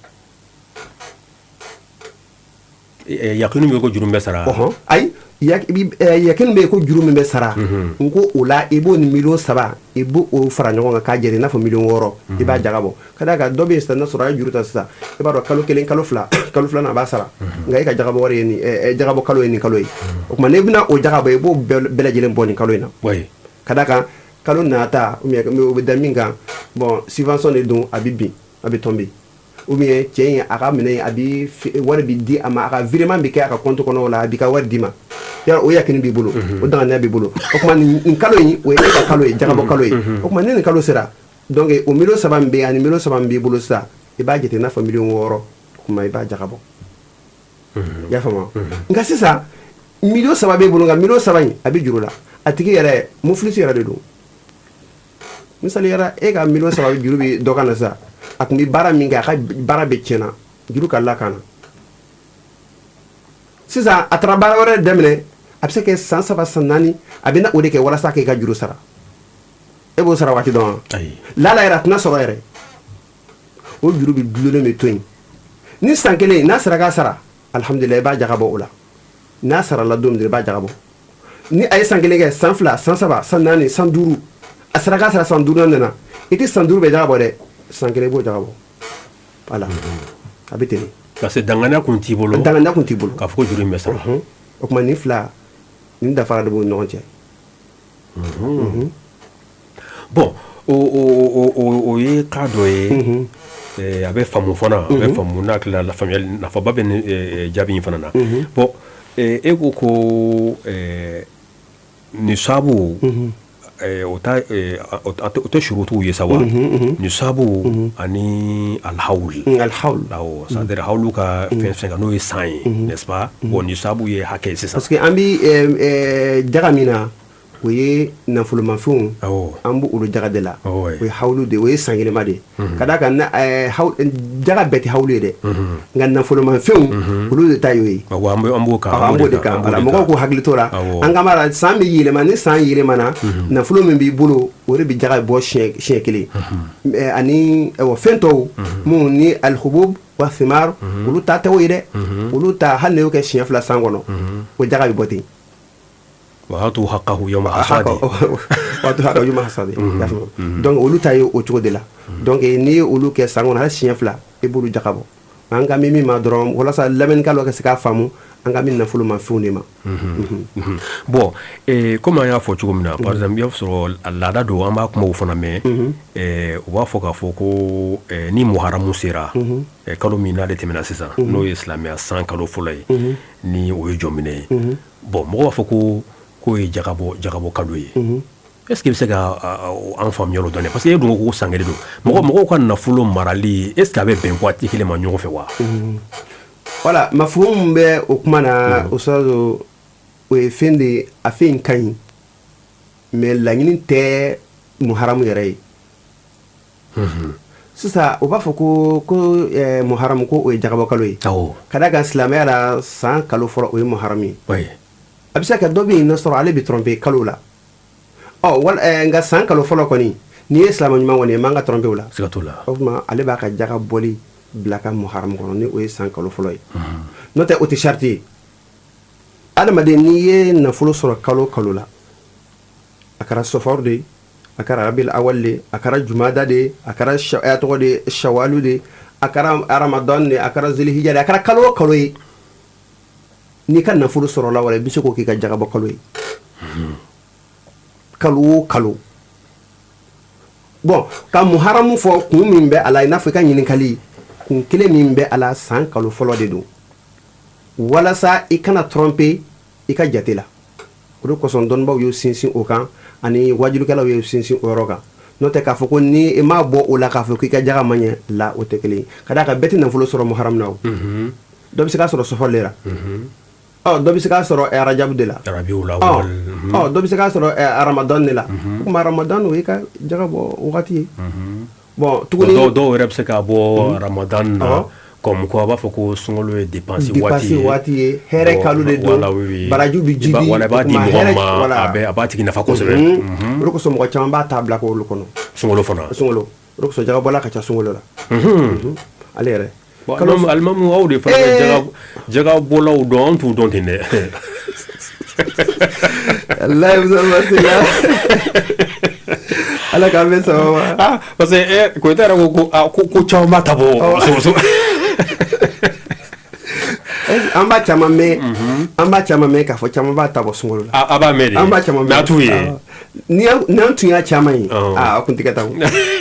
Yakinu bɛ ko juru bɛ sara. Ayi, yakinu bɛ ko juru min bɛ sara, n ko o la, i b'o ni miliyɔn 3, i b'o o fara ɲɔgɔn kan k'a jate i n'a fɔ miliyɔn 6, i b'a jaga bɔ. Ka d'a kan dɔ bɛ yen sisan, n'a sɔrɔ a ye juru ta sisan, i b'a dɔn kalo kelen, kalo fila, kalo filanan a b'a sara, nka e ka jagabɔ wari ye nin, jagabɔ kalo ye nin kalo ye. O tuma n'i bɛna o jaga bɔ, i b'o bɛɛ lajɛlen bɔ nin kalo in na. Ka d'a kan kalo nata, o bɛ da min kan, bon, subvention de don, a bɛ bin, a bɛ tomber, ou bien cɛ in a ka minɛ, a bi wari bi di a ma, a ka virement bɛ kɛ a ka compte kɔnɔ, o la a b'i ka wari d'i ma. Yala o yakini b'i bolo, o danganiya b'i bolo. O tuma nin kalo in, o ye e ka kalo ye, jagabɔ kalo ye. O tuma ni nin kalo sera, donc o miliyɔn 3 min bɛ yen ani miliyɔn 3 min b'i bolo sisan, i b'a jate i n'a fɔ miliyɔn 6. O tuma i b'a jagabɔ. I y'a faamu? Nka sisan miliyɔn 3 b'e bolo, nka miliyɔn 3 in a bɛ juru la, a tigi yɛrɛ mufilisi yɛrɛ de don. Misali yɛrɛ, e ka miliyɔn 3 juru bɛ dɔ ka na sisan, a tun bɛ baara min kɛ, a ka baara bɛ tiɲɛna, juru ka la kan na. Sisan a taara baara wɛrɛ daminɛ, a bɛ se kɛ san 3, san 4, a bɛ na o de kɛ walasa k'i ka juru sara. E b'o sara waati dɔn wa? Lala yɛrɛ a tɛna sɔrɔ yɛrɛ. O juru bɛ dulonnen bɛ to yen. Ni san kelen n'a sera k'a sara, alihamudulila, i b'a jaga bɔ o la. N'a sarala don min, i b'a jaga bɔ. Ni a ye san kelen kɛ, san 2, san 3, san 4, san 5, a sera k'a sara, san duurunan nana, i tɛ san 5 bɛɛ jaga bɔ dɛ, san kelen i b'o jaga bɔ. Voilà, a bɛ ten de. Parce que danganiya kun t'i bolo. Danganiya kun t'i bolo. K'a fɔ ko juru in bɛ sara. O tuma nin fila nin dafara de b'u ni ɲɔgɔn cɛ. Bon, o ye cas dɔ ye, a bɛ faamu fana, a bɛ faamu n'a hakili la, faamuyali nafaba bɛ nin jaabi in fana na. Bon, e ko ko nisabu, o ta o tɛ surutuw ye sa wa, nisabu ani alhawul. Alhawul. Awɔ, c'est à dire hawulu ka fɛn fɛn kan, n'o ye san ye, n'est-ce pas? Bon, nisabu ye hakɛ ye sisan. Parce que an bɛ jaga min na, o ye nafolomafɛnw, an b'o olu jaga de la. O ye hawulu de, o ye san yɛlɛma de ye. Ka d'a kan jaga bɛɛ tɛ hawulu ye dɛ, nka nafolomafɛnw olu de ta y'o ye. An b'o kan. An b'o de kan. Voilà, mɔgɔw k'u hakili t'o la. An ka b'a la, san bɛ yɛlɛma, ni san yɛlɛmana, nafolo min b'i bolo, o de bɛ jaga bɔ siɲɛ kelen. Ani fɛn tɔw mun ni alhubub wa thimar, olu ta tɛ o ye dɛ. Olu ta, hali n'o kɛ siɲɛ fila san kɔnɔ, o jaga bɛ bɔ ten. Wa haqqahu yawma hasadi. Waatu haqqahu yawma hasadi. Donc olu ta ye o cogo de la. Donc n'i ye olu kɛ san kɔnɔ hali siɲɛ fila, i b'olu jaga bɔ. An ka min ma dɔrɔn, walasa lamɛnnikɛlaw ka se k'a faamu, an ka min nafolo ma fɛnw de ma. Bon, komi an y'a fɔ cogo min na, par exemple, i b'a sɔrɔ laada don, an b'a kumaw fana mɛn, u b'a fɔ k'a fɔ ko ni muharamu sera, kalo min n'ale tɛmɛna sisan, n'o ye silamɛya san kalo fɔlɔ ye, ni o ye jɔminɛ ye, bon, mɔgɔw b'a fɔ ko k'o ye jagabɔ kalo ye. Est ce que i bɛ se ka an faamuya o dɔɔnin? Parce que e dun ko san kelen don, mɔgɔw ka nafolo marali, est ce que a bɛ bɛn waati kelen ma ɲɔgɔn fɛ wa? Voilà, mafhum min bɛ o kuma na, Ustaz, o ye fɛn de ye, a fɛn in ka ɲi, mais laɲini tɛ muharamu yɛrɛ ye. Sisan u b'a fɔ ko muharamu, ko o ye jagabɔ kalo ye. Ka d'a kan silamɛya la, san kalo fɔlɔ, o ye muharamu ye. A bɛ se ka kɛ dɔ bɛ yen sɔrɔ ale bɛ tromper kalo la. Ɔ wala nka san kalo fɔlɔ kɔni, n'i ye silamɛ ɲuman kɔni ye, man ka tromper o la. Siga t'o la. O tuma ale b'a ka jaga bɔli bila ka muharamu kɔnɔ, ni o ye san kalo fɔlɔ ye. N'o tɛ, o tɛ sariti ye. Adamaden, n'i ye nafolo sɔrɔ kalo kalo la, a kɛra sɔfaru de ye, a kɛra rabil awal de, a kɛra jumada de, a kɛra a tɔgɔ de shawalu de, a kɛra ramadan de, a kɛra zulhijja de, a kɛra kalo o kalo ye, n'i ka nafolo sɔrɔ la wala, i bɛ se k'o k'i ka jagabɔ kalo ye, kalo o kalo. Bon, ka muharamu fɔ, kun min bɛ a la, i n'a fɔ i ka ɲininkali, kun kelen min bɛ a la, san kalo fɔlɔ de don, walasa i kana tromper i ka jate la. O de kosɔn dɔnnibaw y'u sinsin o kan, ani wajulukɛlaw y'u sinsin o yɔrɔ kan. N'o tɛ, k'a fɔ ko ni i m'a bɔ o la, k'a fɔ k'i ka jaga man ɲɛ la, o tɛ kelen ye. Ka d'a kan bɛɛ tɛ nafolo sɔrɔ muharamu na. O dɔ bɛ se k'a sɔrɔ sɔfar de la, ɔ dɔ bɛ se k'a sɔrɔ arajabu de la, ɔ dɔ bɛ se k'a sɔrɔ ramadan de la. O tuma ramadan, o y'i ka jaga bɔ wagati ye. Bon, tuguni dɔw yɛrɛ bɛ se k'a bɔ ramadan na, comme quoi a b'a fɔ ko sunkalo ye dépense waati ye, waati ye, hɛrɛ kalo de don, baraji bɛ jidi. Wala, i b'a di mɔgɔ ma, a b'a tigi nafa kosɛbɛ. O de kosɔn mɔgɔ caman b'a ta bila k'olu kɔnɔ. Sunkalo fana. Sunkalo, o de kosɔn jagabɔla ka ca sunkalo la ale yɛrɛ. Bon, alimamu, aw de fana bɛ jagabɔlaw dɔn, an t'u dɔn ten dɛ. Walayi, Ala k'an bɛ sababa. Ah, parce que Koyita yɛrɛ ko caman b'a ta bɔ so. An b'a caman mɛn, an b'a caman mɛn k'a fɔ caman b'a ta bɔ sunkalo la. A b'a mɛn de. An b'a caman mɛn. Mais a t'u ye. Ni an tun y'a caman ye, aa, a kun tɛ kɛ tan.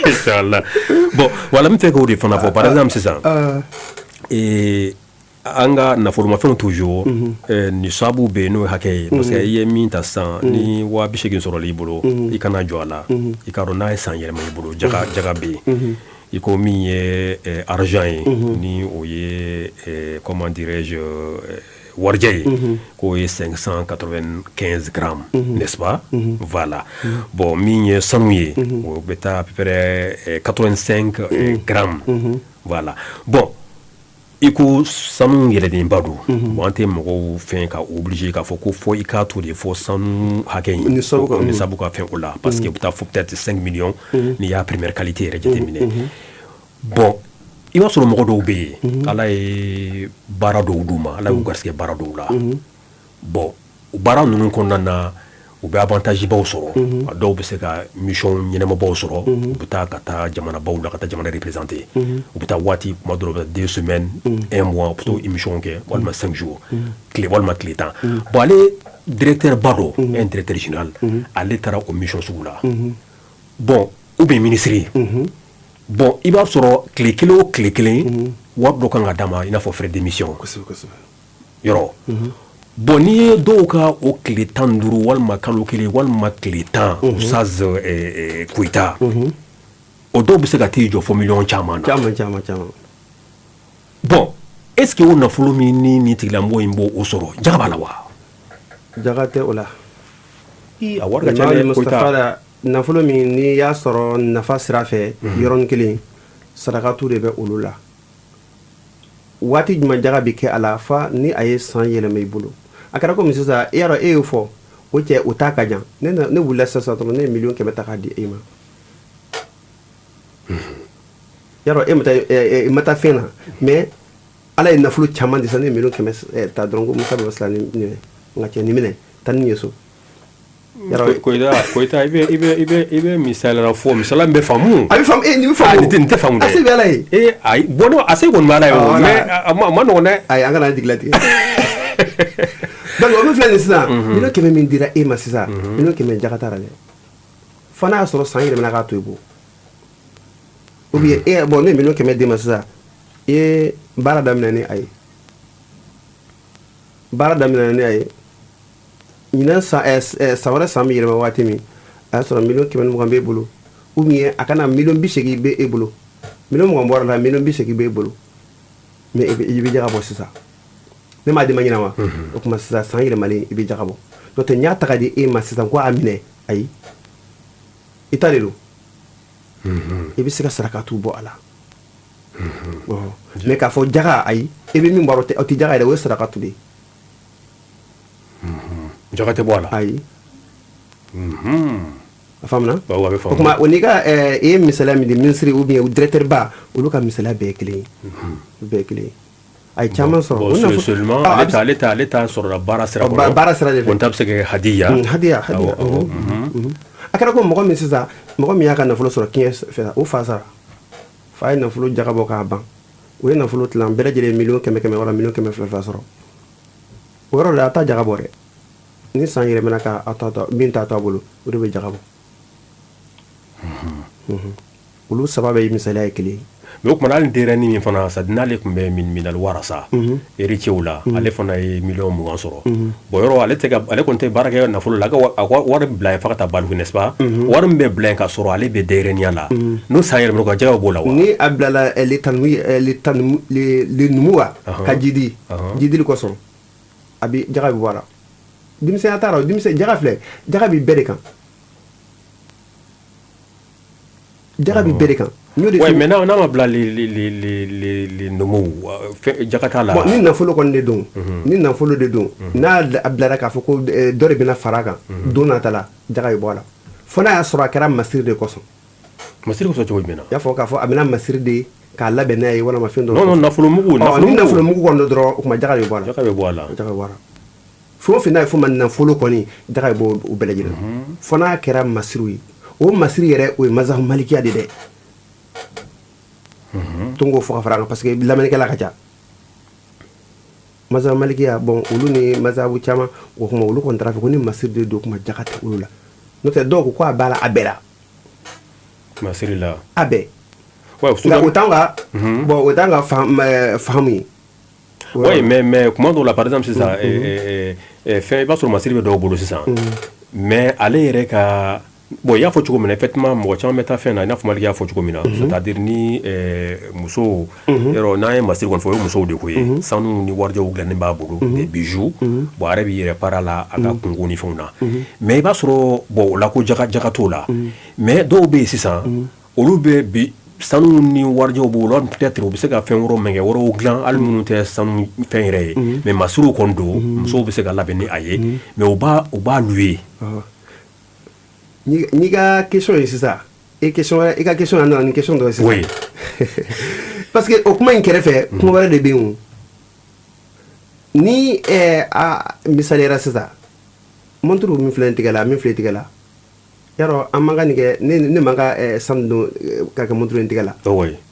Inchallah. Bon, voilà, n bɛ fɛ k'o de fana fɔ. Par exemple sisan, an ka nafolomafɛnw, toujours nisabu bɛ yen, n'o ye hakɛ ye, parce que i ye min ta sisan, ni 80 000 sɔrɔla i bolo, i kana jɔ a la. I k'a dɔn n'a ye san yɛlɛma i bolo, jaga bɛ yen. I ko min ye argent ye, ni o ye, comment dirais-je, warijɛ ye, k'o ye 595 grammes, n'est-ce pas? Voilà. Bon, min ye sanu ye, o bɛ taa à peu près 85 grammes. Voilà. Bon, i ko sanu yɛlɛlenba don. Bon, an tɛ mɔgɔw fɛn ka obligé k'a fɔ ko fɔ i k'a to de fɔ sanu hakɛ in, ni sabu ka fɛn o la, parce que u bɛ taa fɔ peut-être 5 millions n'i y'a première qualité yɛrɛ jateminɛ. Bon, i b'a sɔrɔ mɔgɔ dɔw bɛ yen, Ala ye baara dɔw d'u ma, Ala y'u garisɛgɛ baara dɔw la. Bon, o baara ninnu kɔnɔna na, u bɛ avantage baw sɔrɔ. A dɔw bɛ se ka mission ɲɛnamabaw sɔrɔ, u bɛ taa ka taa jamanabaw la, ka taa jamana représenter. U bɛ taa waati kuma dɔw la, 2 semaines, un mois, u bɛ t'o émission kɛ, walima 5 jours, tile walima tile 10. Bon, ale directeur ba dɔ, un directeur général, ale taara o mission sugu la. Bon, ou bien ministre ye. Bon, i b'a sɔrɔ tile kelen o tile kelen, wari dɔ kan ka d'a ma, i n'a fɔ frais de mission yɔrɔ. Bon, n'i ye dɔw ka o tile 15 walima kalo kelen walima tile 10, Ustaz Koyita, o dɔw bɛ se ka t'i jɔ fɔ miliyɔn caman na. Caman, caman, caman. Bon, est ce que o nafolo min ni nin tigilamɔgɔ in b'o o sɔrɔ, jaga b'a la wa? Jaga tɛ o la. Ii, a wari ka ca dɛ, Koyita. Nafolo min n'i y'a sɔrɔ nafa sira fɛ, yɔrɔnin kelen, sarakatu de bɛ olu la. Waati jumɛn jaga bɛ kɛ a la? Fa ni a ye san yɛlɛma i bolo. A kɛra komi sisan, i y'a dɔn, e y'o fɔ, o cɛ o ta ka jan. Ne wulila sisan dɔrɔn, ne ye 100 000 ta k'a di e ma. Y'a dɔn, e ma taa, e ma taa fɛn na, mais Ala ye nafolo caman di sisan. Ne ye 100 000 ta dɔrɔn ko Musa bɛ sila ni n ka cɛ, nin minɛ, taa ni ye so. Koyita, i bɛ misaliya fɔ, misaliya min bɛ faamu. A bɛ faamu, nin bɛ faamu. Nin tɛ faamu dɛ. A se bɛ Ala ye. Ee ayi, bon, non, a se kɔni bɛ Ala ye o, mais a ma nɔgɔn dɛ. Ayi, an kana an jigilatigɛ. Donc o min filɛ nin sisan, 100 000 min dira e ma sisan, 100 000 jaga t'a la dɛ, fo n'a y'a sɔrɔ san yɛlɛmana k'a to i bolo. Ou bien e, bon, ne ye 100 000 d'e ma sisan, i ye baara daminɛ ni a ye, baara daminɛ ni a ye. Ɲinan san, san wɛrɛ, san bɛ yɛlɛma waati min, a y'a sɔrɔ 120 000 b'e bolo, ou bien a kana 80 000 b'e bolo. 20 000 bɔra la, 80 000 b'e bolo, mais i bɛ jaga bɔ sisan. Ne m'a d'i ma ɲinan wa? O tuma sisan, san yɛlɛmalen, i bɛ jaga bɔ. N'o tɛ, n y'a ta ka di e ma sisan ko a minɛ, ayi, i ta de don. I bɛ se ka sarakatu bɔ a la, mais k'a fɔ jaga, ayi, i bɛ min bɔ a o tɛ jaga yɛrɛ, o ye sarakatu de ye. Jaga tɛ bɔ a la. Ayi, a faamuna? O tuma, o n'i ka i ye misaliya min di, ministre ou bien directeur ba, olu ka misaliya bɛɛ ye kelen ye, bɛɛ ye kelen ye. A ye caman sɔrɔ. Seulement ale ta sɔrɔla baara sira kɔnɔ. Baara sira de fɛ. O ta bɛ se ka kɛ hadiya. Hadiya, hadiya. A kɛra ko mɔgɔ min sisan, mɔgɔ min y'a ka nafolo sɔrɔ tiɲɛ fɛ, o fa sara, fa ye nafolo jaga bɔ k'a ban. O ye nafolo tilan, bɛɛ lajɛlen miliyɔn 100 100 wala miliyɔn 200 200 sɔrɔ. O yɔrɔ la, a ta jaga bɔ dɛ. Ni san yɛlɛmana, ka a tɔ min t'a to a bolo, o de bɛ jaga bɔ. Olu saba bɛ misaliya ye kelen ye. Mais o tuma, hali denyɛrɛnin min fana sa, n'ale tun bɛ minal warasa, héritier la, ale fana ye miliyɔn 20 sɔrɔ. Bon, yɔrɔ ale tɛ, ale kɔni tɛ baara kɛ nafolo la, a ka wari bila yen fo ka taa baliku, n'est-ce pas? Wari min bɛ bila yen ka sɔrɔ ale bɛ denyɛrɛninya la, n'o san yɛlɛmana, ka jaga b'o la wa? Ni a bilala le numu wa ka jidi jidili kosɔn, a bɛ jaga bɛ bɔ a la. Denmisɛnya t'a la. Denmisɛn, jaga filɛ, jaga bɛ bɛɛ de kan, jaga bɛ bɛɛ de kan. Oui, mais n'a ma bila les numuw, jaga t'a la. Bon, ni nafolo kɔni de don, ni nafolo de don, n'a a bilara k'a fɔ ko dɔ de bɛna fara a kan don nata la, jaga bɛ bɔ a la, fo n'a y'a sɔrɔ a kɛra masiri de kosɔn. Masiri kosɔn cogo jumɛn na? I y'a fɔ k'a fɔ a bɛna masiri de k'a labɛn n'a ye, walima fɛn dɔ. Non, non, nafolo mugu. Ni nafolo mugu kɔni don dɔrɔn, o tuma jaga bɛ bɔ a la. Jaga bɛ bɔ a la. Jaga bɛ bɔ a la. Fɛn o fɛn n'a ye fɔ ma nafolo kɔni, jaga bɛ bɔ o bɛɛ lajɛlen, fo n'a kɛra masiriw ye. O masiri yɛrɛ, o ye mazahu malikiya de dɛ. To k'o fɔ ka fara kan, parce que lamɛnnikɛla ka ca. Mazahu malikiya, bon, olu ni mazahu caman, o kuma olu kɔni taara fɛ ko ni masiri de don, kuma jaga tɛ olu la. N'o tɛ, dɔw ko ko a b'a la, a bɛɛ la. Masiri la. A bɛɛ. Nka o t'an ka, bon, o t'an ka fahamu ye. Oui, mais kuma dɔw la, par exemple sisan, fɛn, i b'a sɔrɔ masiri bɛ dɔw bolo sisan, mais ale yɛrɛ ka, bon, i y'a fɔ cogo min na, effectivement, mɔgɔ caman bɛ taa fɛn na, i n'a fɔ Maliki y'a fɔ cogo min na, c'est à dire ni muso yɔrɔ, n'an ye masiri kɔni fɔ, o ye musow de ko ye. Sanu ni warijɛw dilannen b'a bolo, des bijoux. Bon, a yɛrɛ b'i yɛrɛ para la a ka kungo ni fɛnw na, mais i b'a sɔrɔ, bon, o la ko jaga jaga t'o la. Mais dɔw bɛ yen sisan, olu bɛ bi sanu ni warijɛw b'o la, peut-être u bɛ se ka fɛn wɛrɛw mɛngɛ wɛrɛw dilan, hali minnu tɛ sanu fɛn yɛrɛ ye, mais masiriw kɔni don, musow bɛ se ka labɛn ni a ye, mais u b'a louer. N'i ka question ye sisan, e question, i ka question nana ni question dɔ ye sisan. Parce que o kuma in kɛrɛfɛ, kuma wɛrɛ de bɛ yen. O ni a misaliyara sisan, montre min filɛ nin tigɛ la, min filɛ tigɛ la, yarɔ, an man ka nin kɛ. Ne man ka sanu don ka kɛ montre in tigɛ la.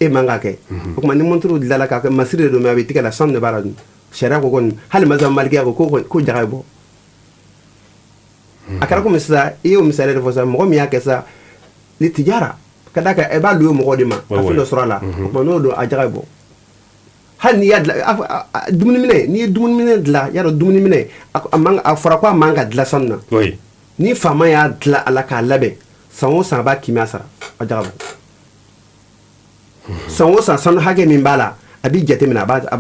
E man ka kɛ. O tuma, ni montre dilanna k'a kɛ masiri de don, mais a bɛ tigɛ la, sanu de b'a la dun. Sariya ko kɔni, hali mazhabu malikiya ko jaga bɛ bɔ. A kɛra komi sisan i y'o misali de fɔ sisan, mɔgɔ min y'a kɛ sisan ni tijara ka d'a kan, i b'a louer mɔgɔ de ma ka fɛn dɔ sɔrɔ a la. O tuma, n'o don, a jaga bɛ bɔ. Hali n'i y'a dilan dumuniminɛ, n'i ye dumuniminɛ dilan, y'a dɔn dumuniminɛ a fɔra ko a man ka dilan sanu na. Ni faama y'a dilan a la k'a labɛn, san o san a b'a kimia sara, a jaga bɔ. San o san, sanu hakɛ min b'a la, a b'i jateminɛ, a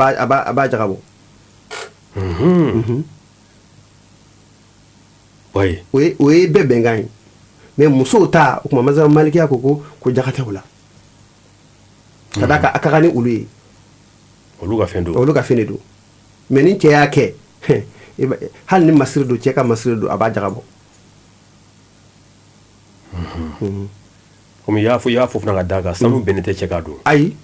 b'a jaga bɔ. O ye bɛɛ bɛnkan ye. Mais musow ta, o tuma mazhabu malikiya ko jaga tɛ o la, ka d'a kan a ka kan ni olu ye. Olu ka fɛn don. Olu ka fɛn de don. Mais ni cɛ y'a kɛ, hali ni masiri don, cɛ ka masiri don, a b'a jaga bɔ. Komi i y'a fɔ fana, ka d'a kan sanu bɛnnen tɛ cɛ ka don. Ayi,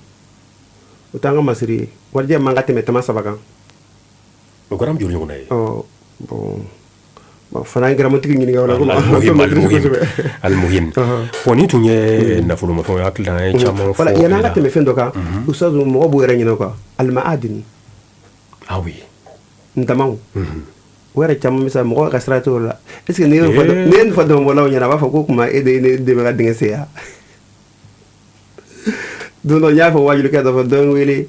o t'an ka masiri ye. Warijɛ man ka tɛmɛ tama 3 kan. O garamu joli ɲɔgɔnna ye? Ɔ bon, fana ye garamutigi ɲininka o la. Alimuhim, bon, nin tun ye nafolomafɛnw ye. Hakili la, an ye caman fɔ. Voilà, yanni an ka tɛmɛ fɛn dɔ kan, ustaz, mɔgɔ b'u yɛrɛ ɲinɛ quoi, alimaadini. Ah oui. Ntamaw, o yɛrɛ caman bɛ sa, mɔgɔ ka sira t'o la. Est ce que n'i ye nin fɔ damabɔlaw ɲɛna, a b'a fɔ ko kuma e de ye ne dɛmɛ ka dingɛ sen ya. Don dɔ, n y'a fɔ wajulikɛ dɔ fɛ, dɔ ye n wele,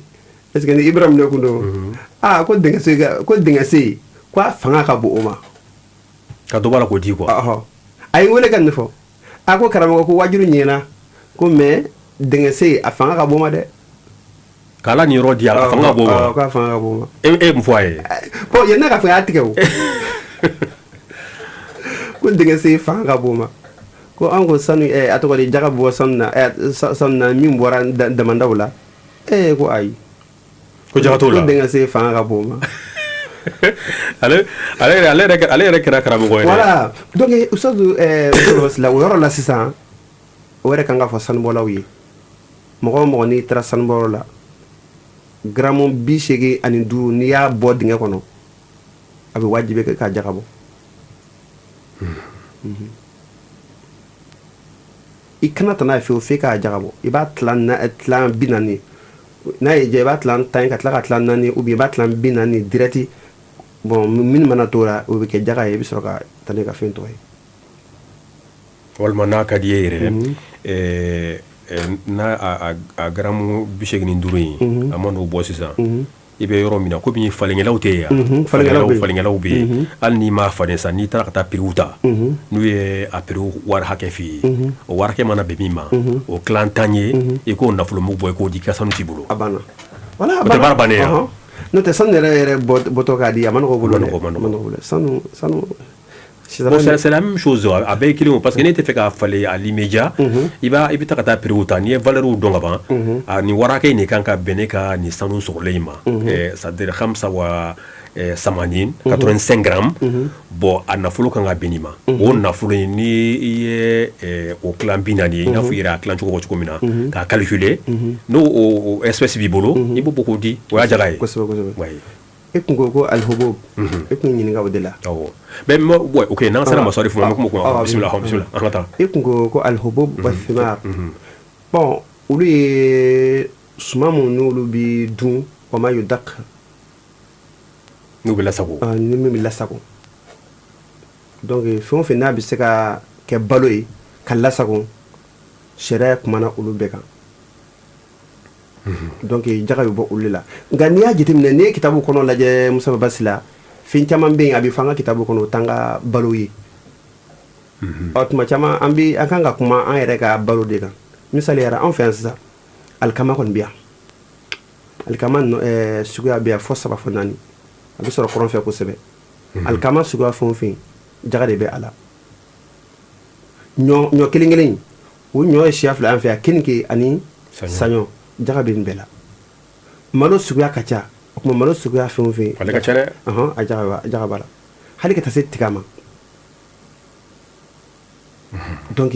est ce que ni Ibrahim ne kun don, aa, ko dingɛ sen, ko dingɛ sen, ko a fanga ka bon o ma. Ka dɔ b'a la k'o di quoi. Ɔhɔ, a ye n wele ka nin fɔ. A ko karamɔgɔ, ko wajulu ɲɛna ko, mais dingɛ sen a fanga ka bon ma dɛ. K'ala nin yɔrɔ di, a fanga ka bon ma. K'a fanga ka bon ma. E mun fɔ a ye? Bon, yanni k'a fɔ, y'a tigɛ o ko dingɛ sen fanga ka bon ma, ko an ko sanu, a tɔgɔ di, jaga bɔ sanu na, sanu na min bɔra damandaw la, ko ayi. Ko jaga t'o la. Ko dingɛ sen fanga ka bon ma. Ale yɛrɛ kɛra karamɔgɔ ye dɛ. Voilà, donc Ustaz la, o yɔrɔ la sisan, o yɛrɛ kan ka fɔ sanubɔlaw ye, mɔgɔ o mɔgɔ n'i taara sanubɔyɔrɔ la, garamu 85, n'i y'a bɔ dingɛ kɔnɔ, a bɛ wajibi kɛ k'a jaga bɔ. I kana taa n'a ye fiyewu f'e k'a jaga bɔ. I b'a tilan 40, n'a y'i diya, i b'a tilan 10, ka tila ka tilan naani, ou bien i b'a tilan 40 direct. Bon, min mana to la, o bɛ kɛ jaga ye, i bɛ sɔrɔ ka taa n'i ka fɛn tɔ ye. Walima n'a ka di e yɛrɛ, n'a a garamu 85 in, a ma n'o bɔ sisan, i bɛ yɔrɔ min na, komi falenkɛlaw tɛ yen yan. Falenkɛlaw bɛ yen. Falenkɛlaw bɛ yen. Hali n'i m'a falen sa, n'i taara ka taa prix ta, n'u ye a prix wari hakɛ f'i ye, o wari hakɛ mana bɛn min ma, o tilan 10 ye, i k'o nafolo mugu bɔ, i k'o di, i ka sanu t'i bolo. A banna, voilà. O tɛ baara bannen ye wa? N'o tɛ, sanu yɛrɛ bɔtɔ k'a di, a ma nɔgɔ o bolo A ma dɛ. nɔgɔ, a ma A ma nɔgɔ o bolo. Sanu sisan. Bon, c'est la même chose, a bɛɛ ye kelen o, parce que ne tɛ fɛ k'a falen à l'immédiat, i bɛ taa ka taa prix ta, n'i ye valeur dɔn ka ban, a nin wari hakɛ in de kan ka bɛn ne ka nin sanu sɔrɔlen in ma, c'est à dire hamsa wa samanin 85 grammes. Bon, a nafolo kan ka bɛn nin ma. O nafolo in, ni i ye o tilan 40 ye, i n'a fɔ i yɛrɛ y'a tilan cogo bɔ cogo min na k'a calculer, n'o o espèce b'i bolo, i b'o bɔ k'o di, o y'a jaga ye. Kosɛbɛ, kosɛbɛ. Ouais. E kun ko alihubub, e kun ɲininka o de la. Awɔ, mais ouais, ok, n'an sera masarif ma, an bɛ kuma o kan. Bisimila, bisimila, an ka taa. E kun ko alihubub wa thimar. Bon, olu ye suman mun n'olu bi dun, wa ma yudak. N'u bɛ lasago. Ni min bɛ lasago. Donc fɛn o fɛn n'a bɛ se ka kɛ balo ye ka lasago, sariya kumana olu bɛɛ kan. Donc jaga bɛ bɔ olu de la. Nka n'i y'a jateminɛ, n'i ye kitabu kɔnɔ lajɛ, Musa Basila, fɛn caman bɛ yen a bɛ fɔ an ka kitabu kɔnɔ, o t'an ka balo ye. Ɔ, tuma caman an bɛ an kan ka kuma an yɛrɛ ka balo de kan. Misali yɛrɛ, anw fɛ yan sisan, alikama kɔni bɛ yan. Alikama suguya bɛ yan fɔ saba fɔ naani, a bɛ sɔrɔ kɔrɔn fɛ kosɛbɛ. Alikama suguya fɛn o fɛn, jaga de bɛ a la. Ɲɔ kelen kelen, o ɲɔ ye siya fila an fɛ yan, kenike ani saɲɔ, jaga bɛ nin bɛɛ la. Malo suguya ka ca, o tuma malo suguya fɛn o fɛn. Ale ka ca dɛ. Ɔhɔn, a jaga b'a la, hali ka taa se tiga ma. Donc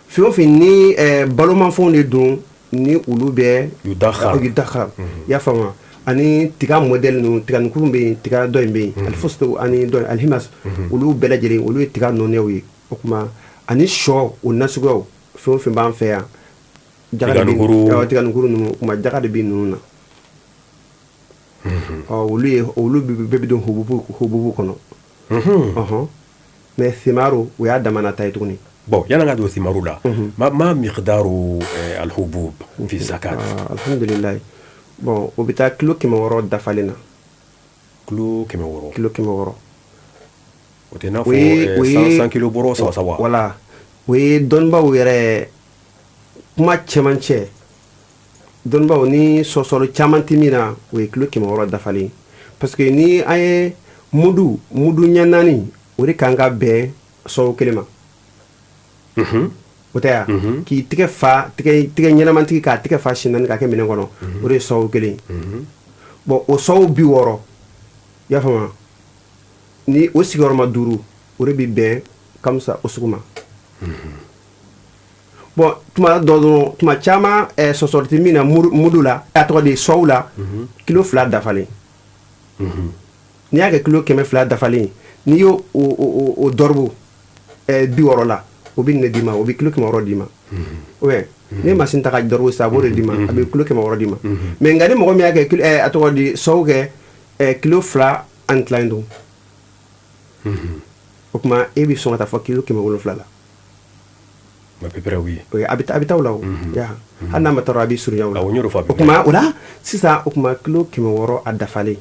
fɛn o fɛn ni balomafɛnw de don, ni olu bɛ yudakhar. Yudakhar, i y'a faamu? Ani tiga modèle ninnu, tiga nikuru bɛ yen, tiga dɔ in bɛ yen, alifusto ani dɔ alihimas, olu bɛɛ lajɛlen, olu ye tiga nɔnɛw ye. O tuma ani sɔ, o nasuguyaw fɛn o fɛn b'an fɛ yan, jaga de bɛ tiga nikuru ninnu. O tuma jaga de bɛ ninnu na. Ɔ, olu ye olu bɛɛ bɛ don hububu kɔnɔ. Ɔhɔn, mais simaru, o y'a damana ta ye tuguni. Bon, yan'an ka don simaru la, ma miqdaru alhubub fi zakat? Alhamdulillah, bon, o bɛ taa kilo 600 dafalen na. Kilo 600? Kilo 600. O tɛ n'a fɔ 100 kilo bɔrɔ saba saba? Voilà, o ye dɔnnibaw yɛrɛ kuma cɛmancɛ, dɔnnibaw ni sɔsɔli caman tɛ min na, o ye kilo 600 dafalen, parce que ni an ye mudu ɲɛ naani, o de kan ka bɛn sɔw kelen ma. O tɛ yan k'i tɛgɛ fa, tigɛ ɲɛnamantigi, k'a tɛgɛ fa sin naani k'a kɛ minɛn kɔnɔ, o de ye sɔw kelen. Bon, o sɔw 60, i y'a faamu, ni o sigiyɔrɔma duuru, o de bɛ bɛn kamisa o sugu ma. Bon, tuma dɔ dɔrɔn, tuma caman, sɔsɔli tɛ min na mudu la, a tɔgɔ de sɔw la, kilo 2 dafalen. N'i y'a kɛ kilo 200 dafalen, n'i y'o o dɔrɔbu 60 la, o bɛ nin de d'i ma, o bɛ kilo 600 d'i ma. Ou bien n'i ye masin ta ka dɔrɔbu sisan, a b'o de d'i ma, a bɛ kilo 600 d'i ma. Mais nka ni mɔgɔ min y'a kɛ, a tɔgɔ di, sɔw kɛ kilo 2 ani tila in dun, o tuma e bɛ sɔn ka taa fɔ kilo 700 la. À peu près, oui. Oui, a bɛ taa o la o. Ya. Hali n'a ma taa, a bɛ surunya o la. Awɔ, n y'o de fɔ. O tuma o la sisan, o tuma kilo 600 a dafalen,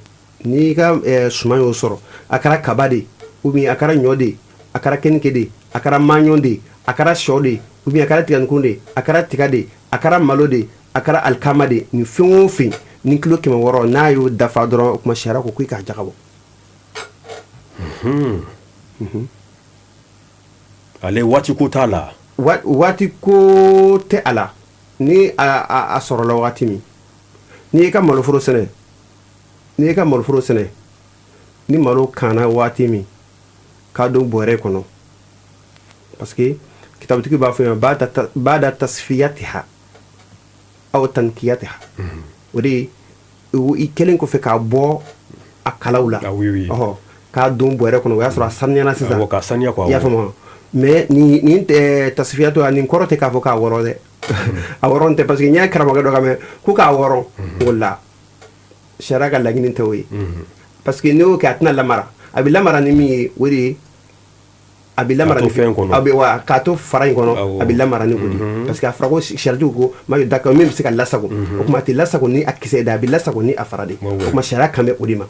n'i ka suman y'o sɔrɔ, a kɛra kaba de, ou bien a kɛra ɲɔ de, a kɛra kenike de, a kɛra maɲɔ de, a kɛra sɔ de, ou bien a kɛra tiganikun de, a kɛra tiga de, a kɛra malo de, a kɛra alikama de, nin fɛn o fɛn Ni kilo 600 n'a y'o dafa dɔrɔn, o tuma sariya ko k'i k'a jaga bɔ. Ale waati ko t'a la? Waati ko tɛ a la. Ni a sɔrɔla waati min, n'i y'i ka maloforo sɛnɛ, n'i y'i ka maloforo sɛnɛ, ni malo kanna waati min k'a don bɔrɛ kɔnɔ, parce que kitabutigi b'a fɔ yen bada tasfiyatiha aw tankiyatiha, o de ye i kɛlen kɔfɛ k'a bɔ a kalaw la, ɔhɔ, k'a don bɔrɛ kɔnɔ, o y'a sɔrɔ a sanuyana sisan. K'a saniya quoi. I y'a faamu? Mais nin tasfiyatu, nin kɔrɔ tɛ k'a fɔ k'a wɔrɔ dɛ. A wɔrɔn tɛ, parce que n y'a karamɔgɔkɛ dɔ ka mɛn ko k'a wɔrɔ o la, sariya ka laɲini tɛ o ye, parce que n'i y'o kɛ, a tɛna lamara. A bɛ lamara ni min ye, o de ye a bɛ lamara ni fɛn kɔnɔ. A bɛ wa k'a to fara in kɔnɔ, a bɛ lamara ni o de ye, parce que a fɔra ko sariyatigiw ko maa d'accord min bɛ se ka lasago. O tuma a tɛ lasago ni a kisɛ de, a bɛ lasago ni a fara de. O tuma sariya kan bɛ o de ma.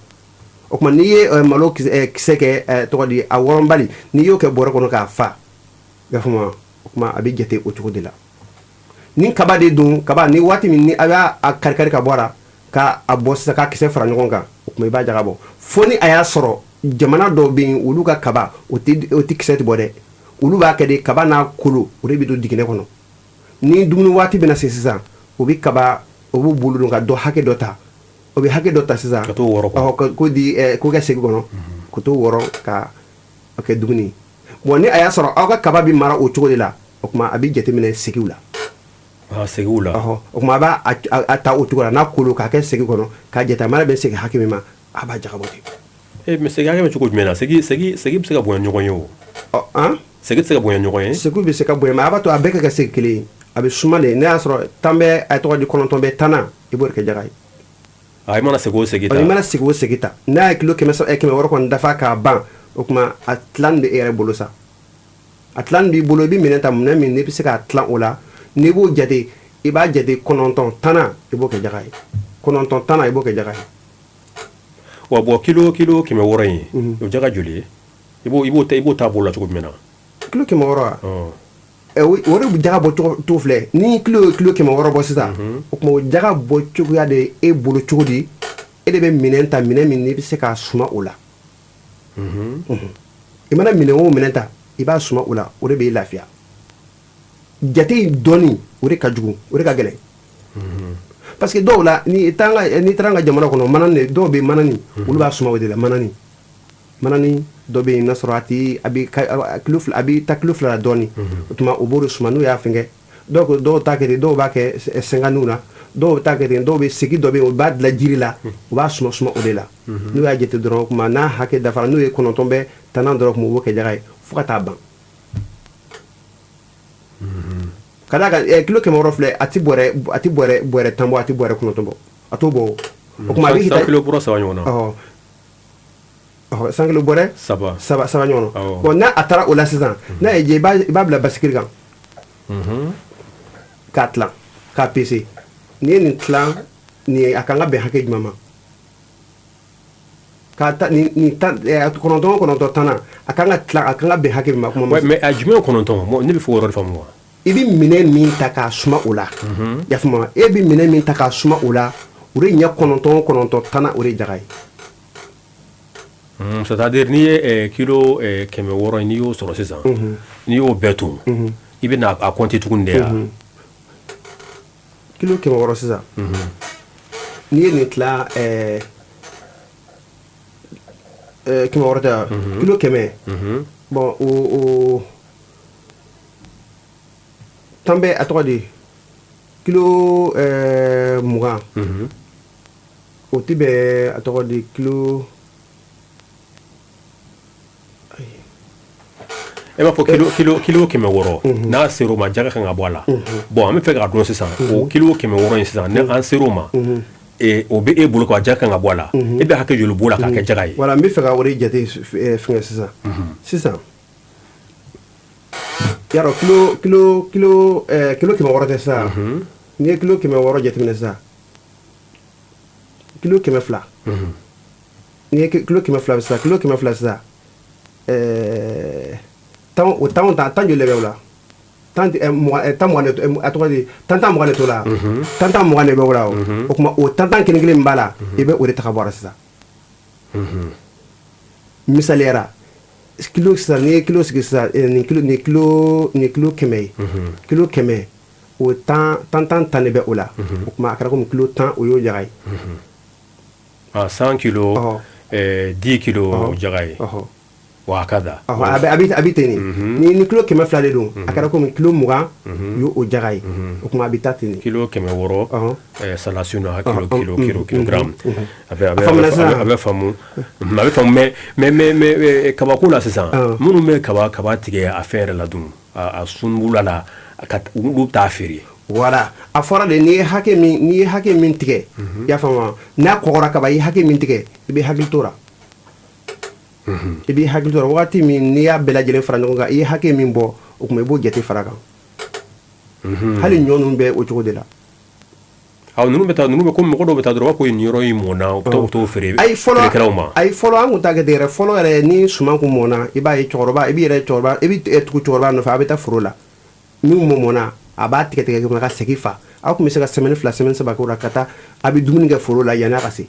O tuma n'i ye malo kisɛ kɛ, tɔgɔ di, a wɔrɔnbali, n'i y'o kɛ bɔrɛ kɔnɔ k'a fa, i y'a faamu? O tuma a bɛ jate o cogo de la. Ni kaba de don, kaba ni waati min ni a b'a kari-kari ka bɔ a la, k'a bɔ sisan, k'a kisɛ fara ɲɔgɔn kan, o tuma i b'a jaga bɔ, fo ni a y'a sɔrɔ jamana dɔw bɛ yen, olu ka kaba o tɛ kisɛ tɛ bɔ dɛ. Olu b'a kɛ de, kaba n'a kolo, o de bɛ don diginɛ kɔnɔ. Ni dumuni waati bɛna se sisan, o bɛ kaba, o b'u bolo don ka dɔ hakɛ dɔ ta, o bɛ hakɛ dɔ ta sisan ka t'o wɔrɔ. Ko di ko kɛ segi kɔnɔ, ko t'o wɔrɔ ka kɛ dumuni. Bon, ni a y'a sɔrɔ aw ka kaba bɛ mara o cogo de la, o tuma a bɛ jateminɛ segiw la. Segiw la. O tuma a b'a a ta o cogo la n'a kolo k'a kɛ segi kɔnɔ k'a jate, a mana bɛn segi hakɛ min ma, a b'a jaga bɔ ten. Mais segi hakɛ bɛ cogo jumɛn na? Segi bɛ se ka bonya ɲɔgɔn ye o. Segi tɛ se ka bonya ɲɔgɔn ye. Segi bɛ se ka bonya, mais a b'a to a bɛɛ ka kɛ segi kelen ye. A bɛ suma de. N'a y'a sɔrɔ tan bɛ, a tɔgɔ di, 9 bɛ tan na, i b'o de kɛ jaga ye. I mana segi o segi ta. I mana segi o segi ta, n'a ye kilo 600 kɔni dafa k'a ban, o tuma a tilan bɛ e yɛrɛ bolo sa. A tilan b'i bolo, i bɛ minɛn ta, minɛn min n'i bɛ se k'a tilan o la. N'i b'o jate, i b'a jate 9 tanna, i b'o kɛ jaga ye. 9 tanna, i b'o kɛ jaga ye. Wa bon, kilo 600 in, o jaga joli ye? I b'o ta b'o la cogo jumɛn na? Kilo 600 wa? O de jaga bɔ cogo filɛ. Ni kilo 600 bɔ sisan, o tuma o jaga bɔ cogoya de e bolo cogo di? E de bɛ minɛn ta, minɛn min n'i bɛ se k'a suma o la. I mana minɛn o minɛn ta, i b'a suma o la, o de b'e lafiya. Jate in dɔɔni, o de ka jugu, o de ka gɛlɛn, parce que dɔw la, ni taara an ka jamana kɔnɔ, manani dɔw bɛ manani, olu b'a suma o de la. Manani dɔ bɛ yen, n'a sɔrɔ a tɛ, a bɛ kilo 2, a bɛ taa kilo 2 la dɔɔni, o tuma o b'o de suma n'u y'a fɛngɛ. Dɔw t'a kɛ ten, dɔw b'a kɛ 50 na, dɔw t'a kɛ ten, dɔw bɛ segi dɔ bɛ yen, u b'a dilan jiri la, u b'a suma o de la. N'u y'a jate dɔrɔn, o tuma n'a hakɛ dafara, n'u ye 9 bɛ tannan dɔrɔn, u b'o kɛ jaga ye fo ka taa ban. Ka d'a kan kilo 600 filɛ, a ti bɔrɛ 10 bɔ, a ti bɔrɛ 9 bɔ, a t'o bɔ. O tuma a bɛ 100 kilo bɔrɛ 3 ɲɔgɔn na. 100 kilo bɔrɛ 3 ɲɔgɔn na. Bon, n'a a taara o la sisan, n'a ye jɛ, i b'a bila basikiri kan k'a tilan, k'a pese. N'i ye nin tilan, nin a kan ka bɛn hakɛ jumɛn ma? Ka ta nin 9 9 tanna, a kan ka tilan, a kan ka bɛn hakɛ min ma. Kuma mais a jumɛn 9? Ne bɛ fɛ k'o yɔrɔ de faamu wa. I bɛ minɛn min ta k'a suma o la, y'a faamu? E bɛ minɛn min ta k'a suma o la, o de ɲɛ 9 9 tanna, o de ye jaga ye. C'est-à-dire n'i ye kilo 600, n'i y'o sɔrɔ sisan, n'i y'o bɛɛ ton, i bɛ na a compter tuguni de ya? Kilo 600 sisan, n'i ye nin tila 600 tɛ wa? Kilo 100. Bon, o tan bɛ, a tɔgɔ di, kilo 20, o ti bɛn, a tɔgɔ di, kilo. E b'a fɔ kilo 600, n'a ser'o ma, jaga kan ka bɔ a la. Bon, an bɛ fɛ k'a dɔn sisan, o kilo 600 in sisan, ni an ser'o ma, o bɛ e bolo ka jaga kan ka bɔ a la, e bɛ hakɛ joli b'o la k'a kɛ jaga ye? Voilà, n bɛ fɛ ka o de jate fɛngɛ sisan. Sisan yarɔ, kilo 600 tɛ sisan? N'i ye kilo 600 jateminɛ sisan, kilo 200, n'i ye kilo 200 sisan, kilo 200 sisan, tan o tan tan joli de bɛ o la? Tan tan 20 de a tɔgɔ di, tan tan 20 de to la, tan tan 20 de bɛ o la. O tuma, o tan tan kelen kelen min b'a la, i bɛ o de ta ka bɔ a la sisan. Misaliyara, kilo sisan, n'i ye kilo sigi sisan, nin kilo 100 ye, kilo 100, o tan tan tan tan de bɛ o la. O tuma, a kɛra komi kilo 10, o y'o jaga ye. Ah, 100 kilos, 10 kilos jaga ye. Wa kada. A bɛ ten de. Ni kilo 200 de don, a kɛra komi kilo 20 y'o jaga ye. O tuma, a bɛ taa ten de. Kilo 600, salasuna kilo kilo kilo kilogramme. A bɛ faamu, a bɛ faamu. Mais kabako la sisan, minnu bɛ kaba tigɛ a fɛn yɛrɛ la dun, a sunbula la, ka olu bɛ taa feere. Voilà, a fɔra de, n'i ye hakɛ min tigɛ, i y'a faamu, n'a kɔgɔra kaban, i ye hakɛ min tigɛ, i bɛ hakili t'o la, i b'i hakili to la. Wagati min n'i y'a bɛɛ lajɛlen fara ɲɔgɔn kan, i ye hakɛ min bɔ, o tuma, i b'o jate fara kan. Hali ɲɔ ninnu bɛ o cogo de la. Awɔ, ninnu bɛ taa, ninnu bɛ komi mɔgɔ dɔw bɛ taa dɔrɔn, u b'a fɔ ko nin yɔrɔ in mɔnna, u bɛ taa u t'o feere ayi, fɔlɔ feerekɛlaw ma. Ayi, fɔlɔ an kun t'a kɛ ten yɛrɛ. Fɔlɔ yɛrɛ, ni suman kun mɔnna, i b'a ye cɛkɔrɔba, i b'i yɛrɛ cɛkɔrɔba, i bɛ tugu cɛkɔrɔba nɔfɛ, a bɛ taa foro la. Min mɔnna, a b'a tigɛ tigɛ ka segi fa. Aw tun bɛ se ka semaine 2, semaine 3 k'o la, ka taa a bɛ dumuni kɛ foro la yanni a ka se.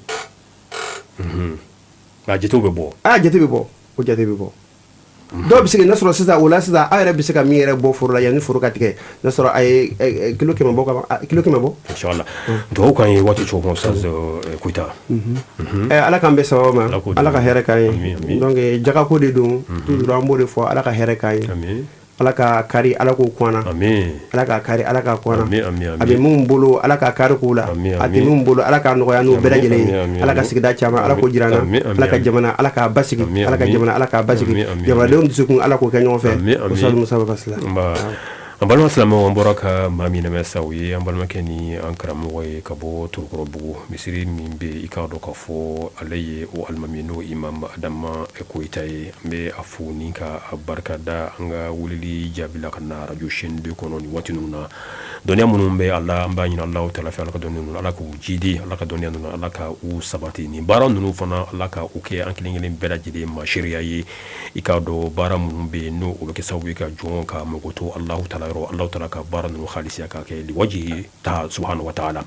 A jatew bɛ bɔ. A jate bɛ bɔ, o jate bɛ bɔ. Dɔw bɛ se n'a sɔrɔ sisan, o la sisan, aw yɛrɛ bɛ se ka min yɛrɛ bɔ foro la yanni foro ka tigɛ, n'a sɔrɔ a ye kilo 100 bɔ ka ban, kilo 100 bɔ. Inshallah, dugawu k'an ye waati cogo kɔnɔ, Ustaz Koyita. Ala k'an bɛn sababa ma, Ala ka hɛrɛ k'an ye. Donc jagako de don toujours, an b'o de fɔ, Ala ka hɛrɛ k'an ye. Ala ka kari, Ala k'o kun na. Ala ka kari, Ala ka kun na. A bɛ min bolo, Ala ka kari k'u la. A tɛ min bolo, Ala k'a nɔgɔya n'o bɛɛ lajɛlen ye. Ala ka sigida caman, Ala k'o jira an na. Ala ka jamana, Ala k'a basigi. Ala ka jamana, Ala k'a basigi. Jamanadenw dusukun, Ala k'o kɛ ɲɔgɔn fɛ. Ustaz Musa Baba Sila. An balima silamɛw, an bɔra ka maa min lamɛn sa, o ye an balimakɛ ni an karamɔgɔ ye ka bɔ Torokɔrɔbugu, misiri min bɛ, i k'a dɔn k'a fɔ ale ye o alimami, n'o imam Adama Koyita ye. An bɛ a fo ni ka a barika da an ka weleli jaabi la ka na radio chaîne 2 kɔnɔ nin waati ninnu na. Dɔnniya minnu bɛ a la, an b'a ɲini Alahu taala fɛ, Ala ka dɔnniya ninnu, Ala k'u jidi, Ala ka dɔnniya ninnu, Ala ka u sabati. Nin baara ninnu fana, Ala ka u kɛ an kelen kelen bɛɛ lajɛlen ma seereya ye. I k'a dɔn, baara minnu bɛ yen, n'o o bɛ kɛ sababu ye ka jɔn ka mago to Alahu taala yɔrɔ, Alahu taala ka baara ninnu halisiya k'a kɛ liwajihi ta subahana wa taala.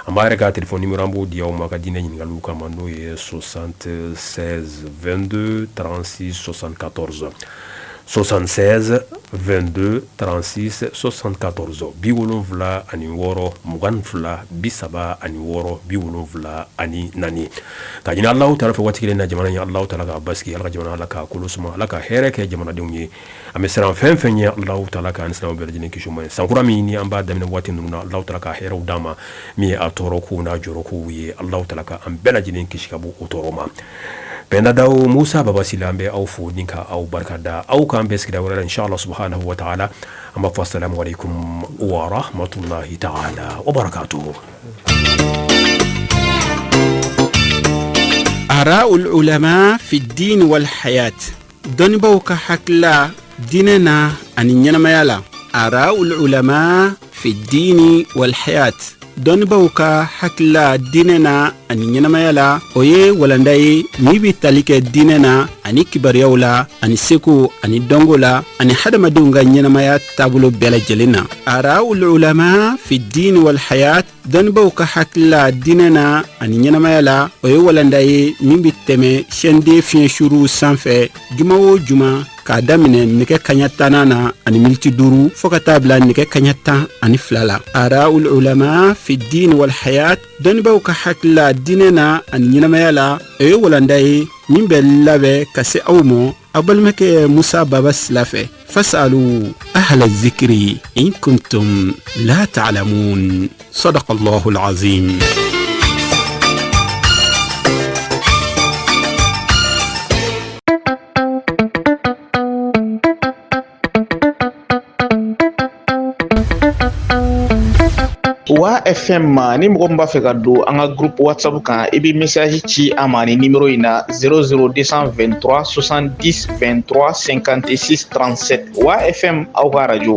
An b'a yɛrɛ ka téléphone numéro, an b'o di aw ma ka diinɛ ɲininkaliw kama, n'o ye 76 22 36 74, 76 22 36 74, 76 22 36 74. Ka ɲini Alahu taala fɛ, waati kelen na, jamana in, Alahu taala k'a basigi, Ala ka jamana, Ala k'a kolo suma, Ala ka hɛrɛ kɛ jamanadenw ye. An bɛ siran fɛn fɛn ɲɛ, Alahu taala k'an silamɛw bɛɛ lajɛlen kisi o ma. Sankura min ni an b'a daminɛ waati ninnu na, Alahu taala ka hɛrɛw d'an ma. Min ye a tɔɔrɔ kow n'a jɔrɔ kow ye, Alahu taala ka an bɛɛ lajɛlen kisi ka bɔ o tɔɔrɔ ma. Penda Daw Musa Baba Sila, an bɛ aw fo ni ka aw barika da. Aw k'an bɛn sigida wɛrɛ la, inshallah subhanahu wa ta'ala. An b'a fɔ assalamu alaikum wa rahmatullahi ta'ala wa barakatuh. آراء العلماء في الدين والحياة, dɔnnibaw ka hakilila diinɛ na ani ɲɛnamaya la. آراء العلماء في الدين والحياة, dɔnnibaw ka hakilila diinɛ na ani ɲɛnamaya la, o ye walanda ye min bɛ tali kɛ diinɛ na ani kibaruyaw la ani seko ani dɔnko la ani hadamadenw ka ɲɛnamaya taabolo bɛɛ lajɛlen na. آراء العلماء في الدين والحياة, dɔnnibaw ka hakilila diinɛ na ani ɲɛnamaya la, o ye walanda ye min bɛ tɛmɛ chaîne 2 fiɲɛ suruw sanfɛ juma o juma, k'a daminɛ nɛgɛ kaɲa 10nan na ani miniti 5 fɔɔ ka taa bila nɛgɛ kaɲa 12 la. آراء العلماء في الدين والحياة, dɔnnibaw ka hakilila diinɛ na ani ɲɛnamaya la, o ye walanda ye min bɛ labɛn ka se aw ma aw balimakɛ Musa Baba Sila fɛ. فاسألوا أهل الذكر إن كنتم لا تعلمون. صدق الله العظيم. Wa FM, ni mɔgɔ min b'a fɛ ka don an ka groupe WhatsApp kan, i bɛ message ci an ma ni numéro in na: 00223 70 23 56 37. Wa FM, aw ka radio.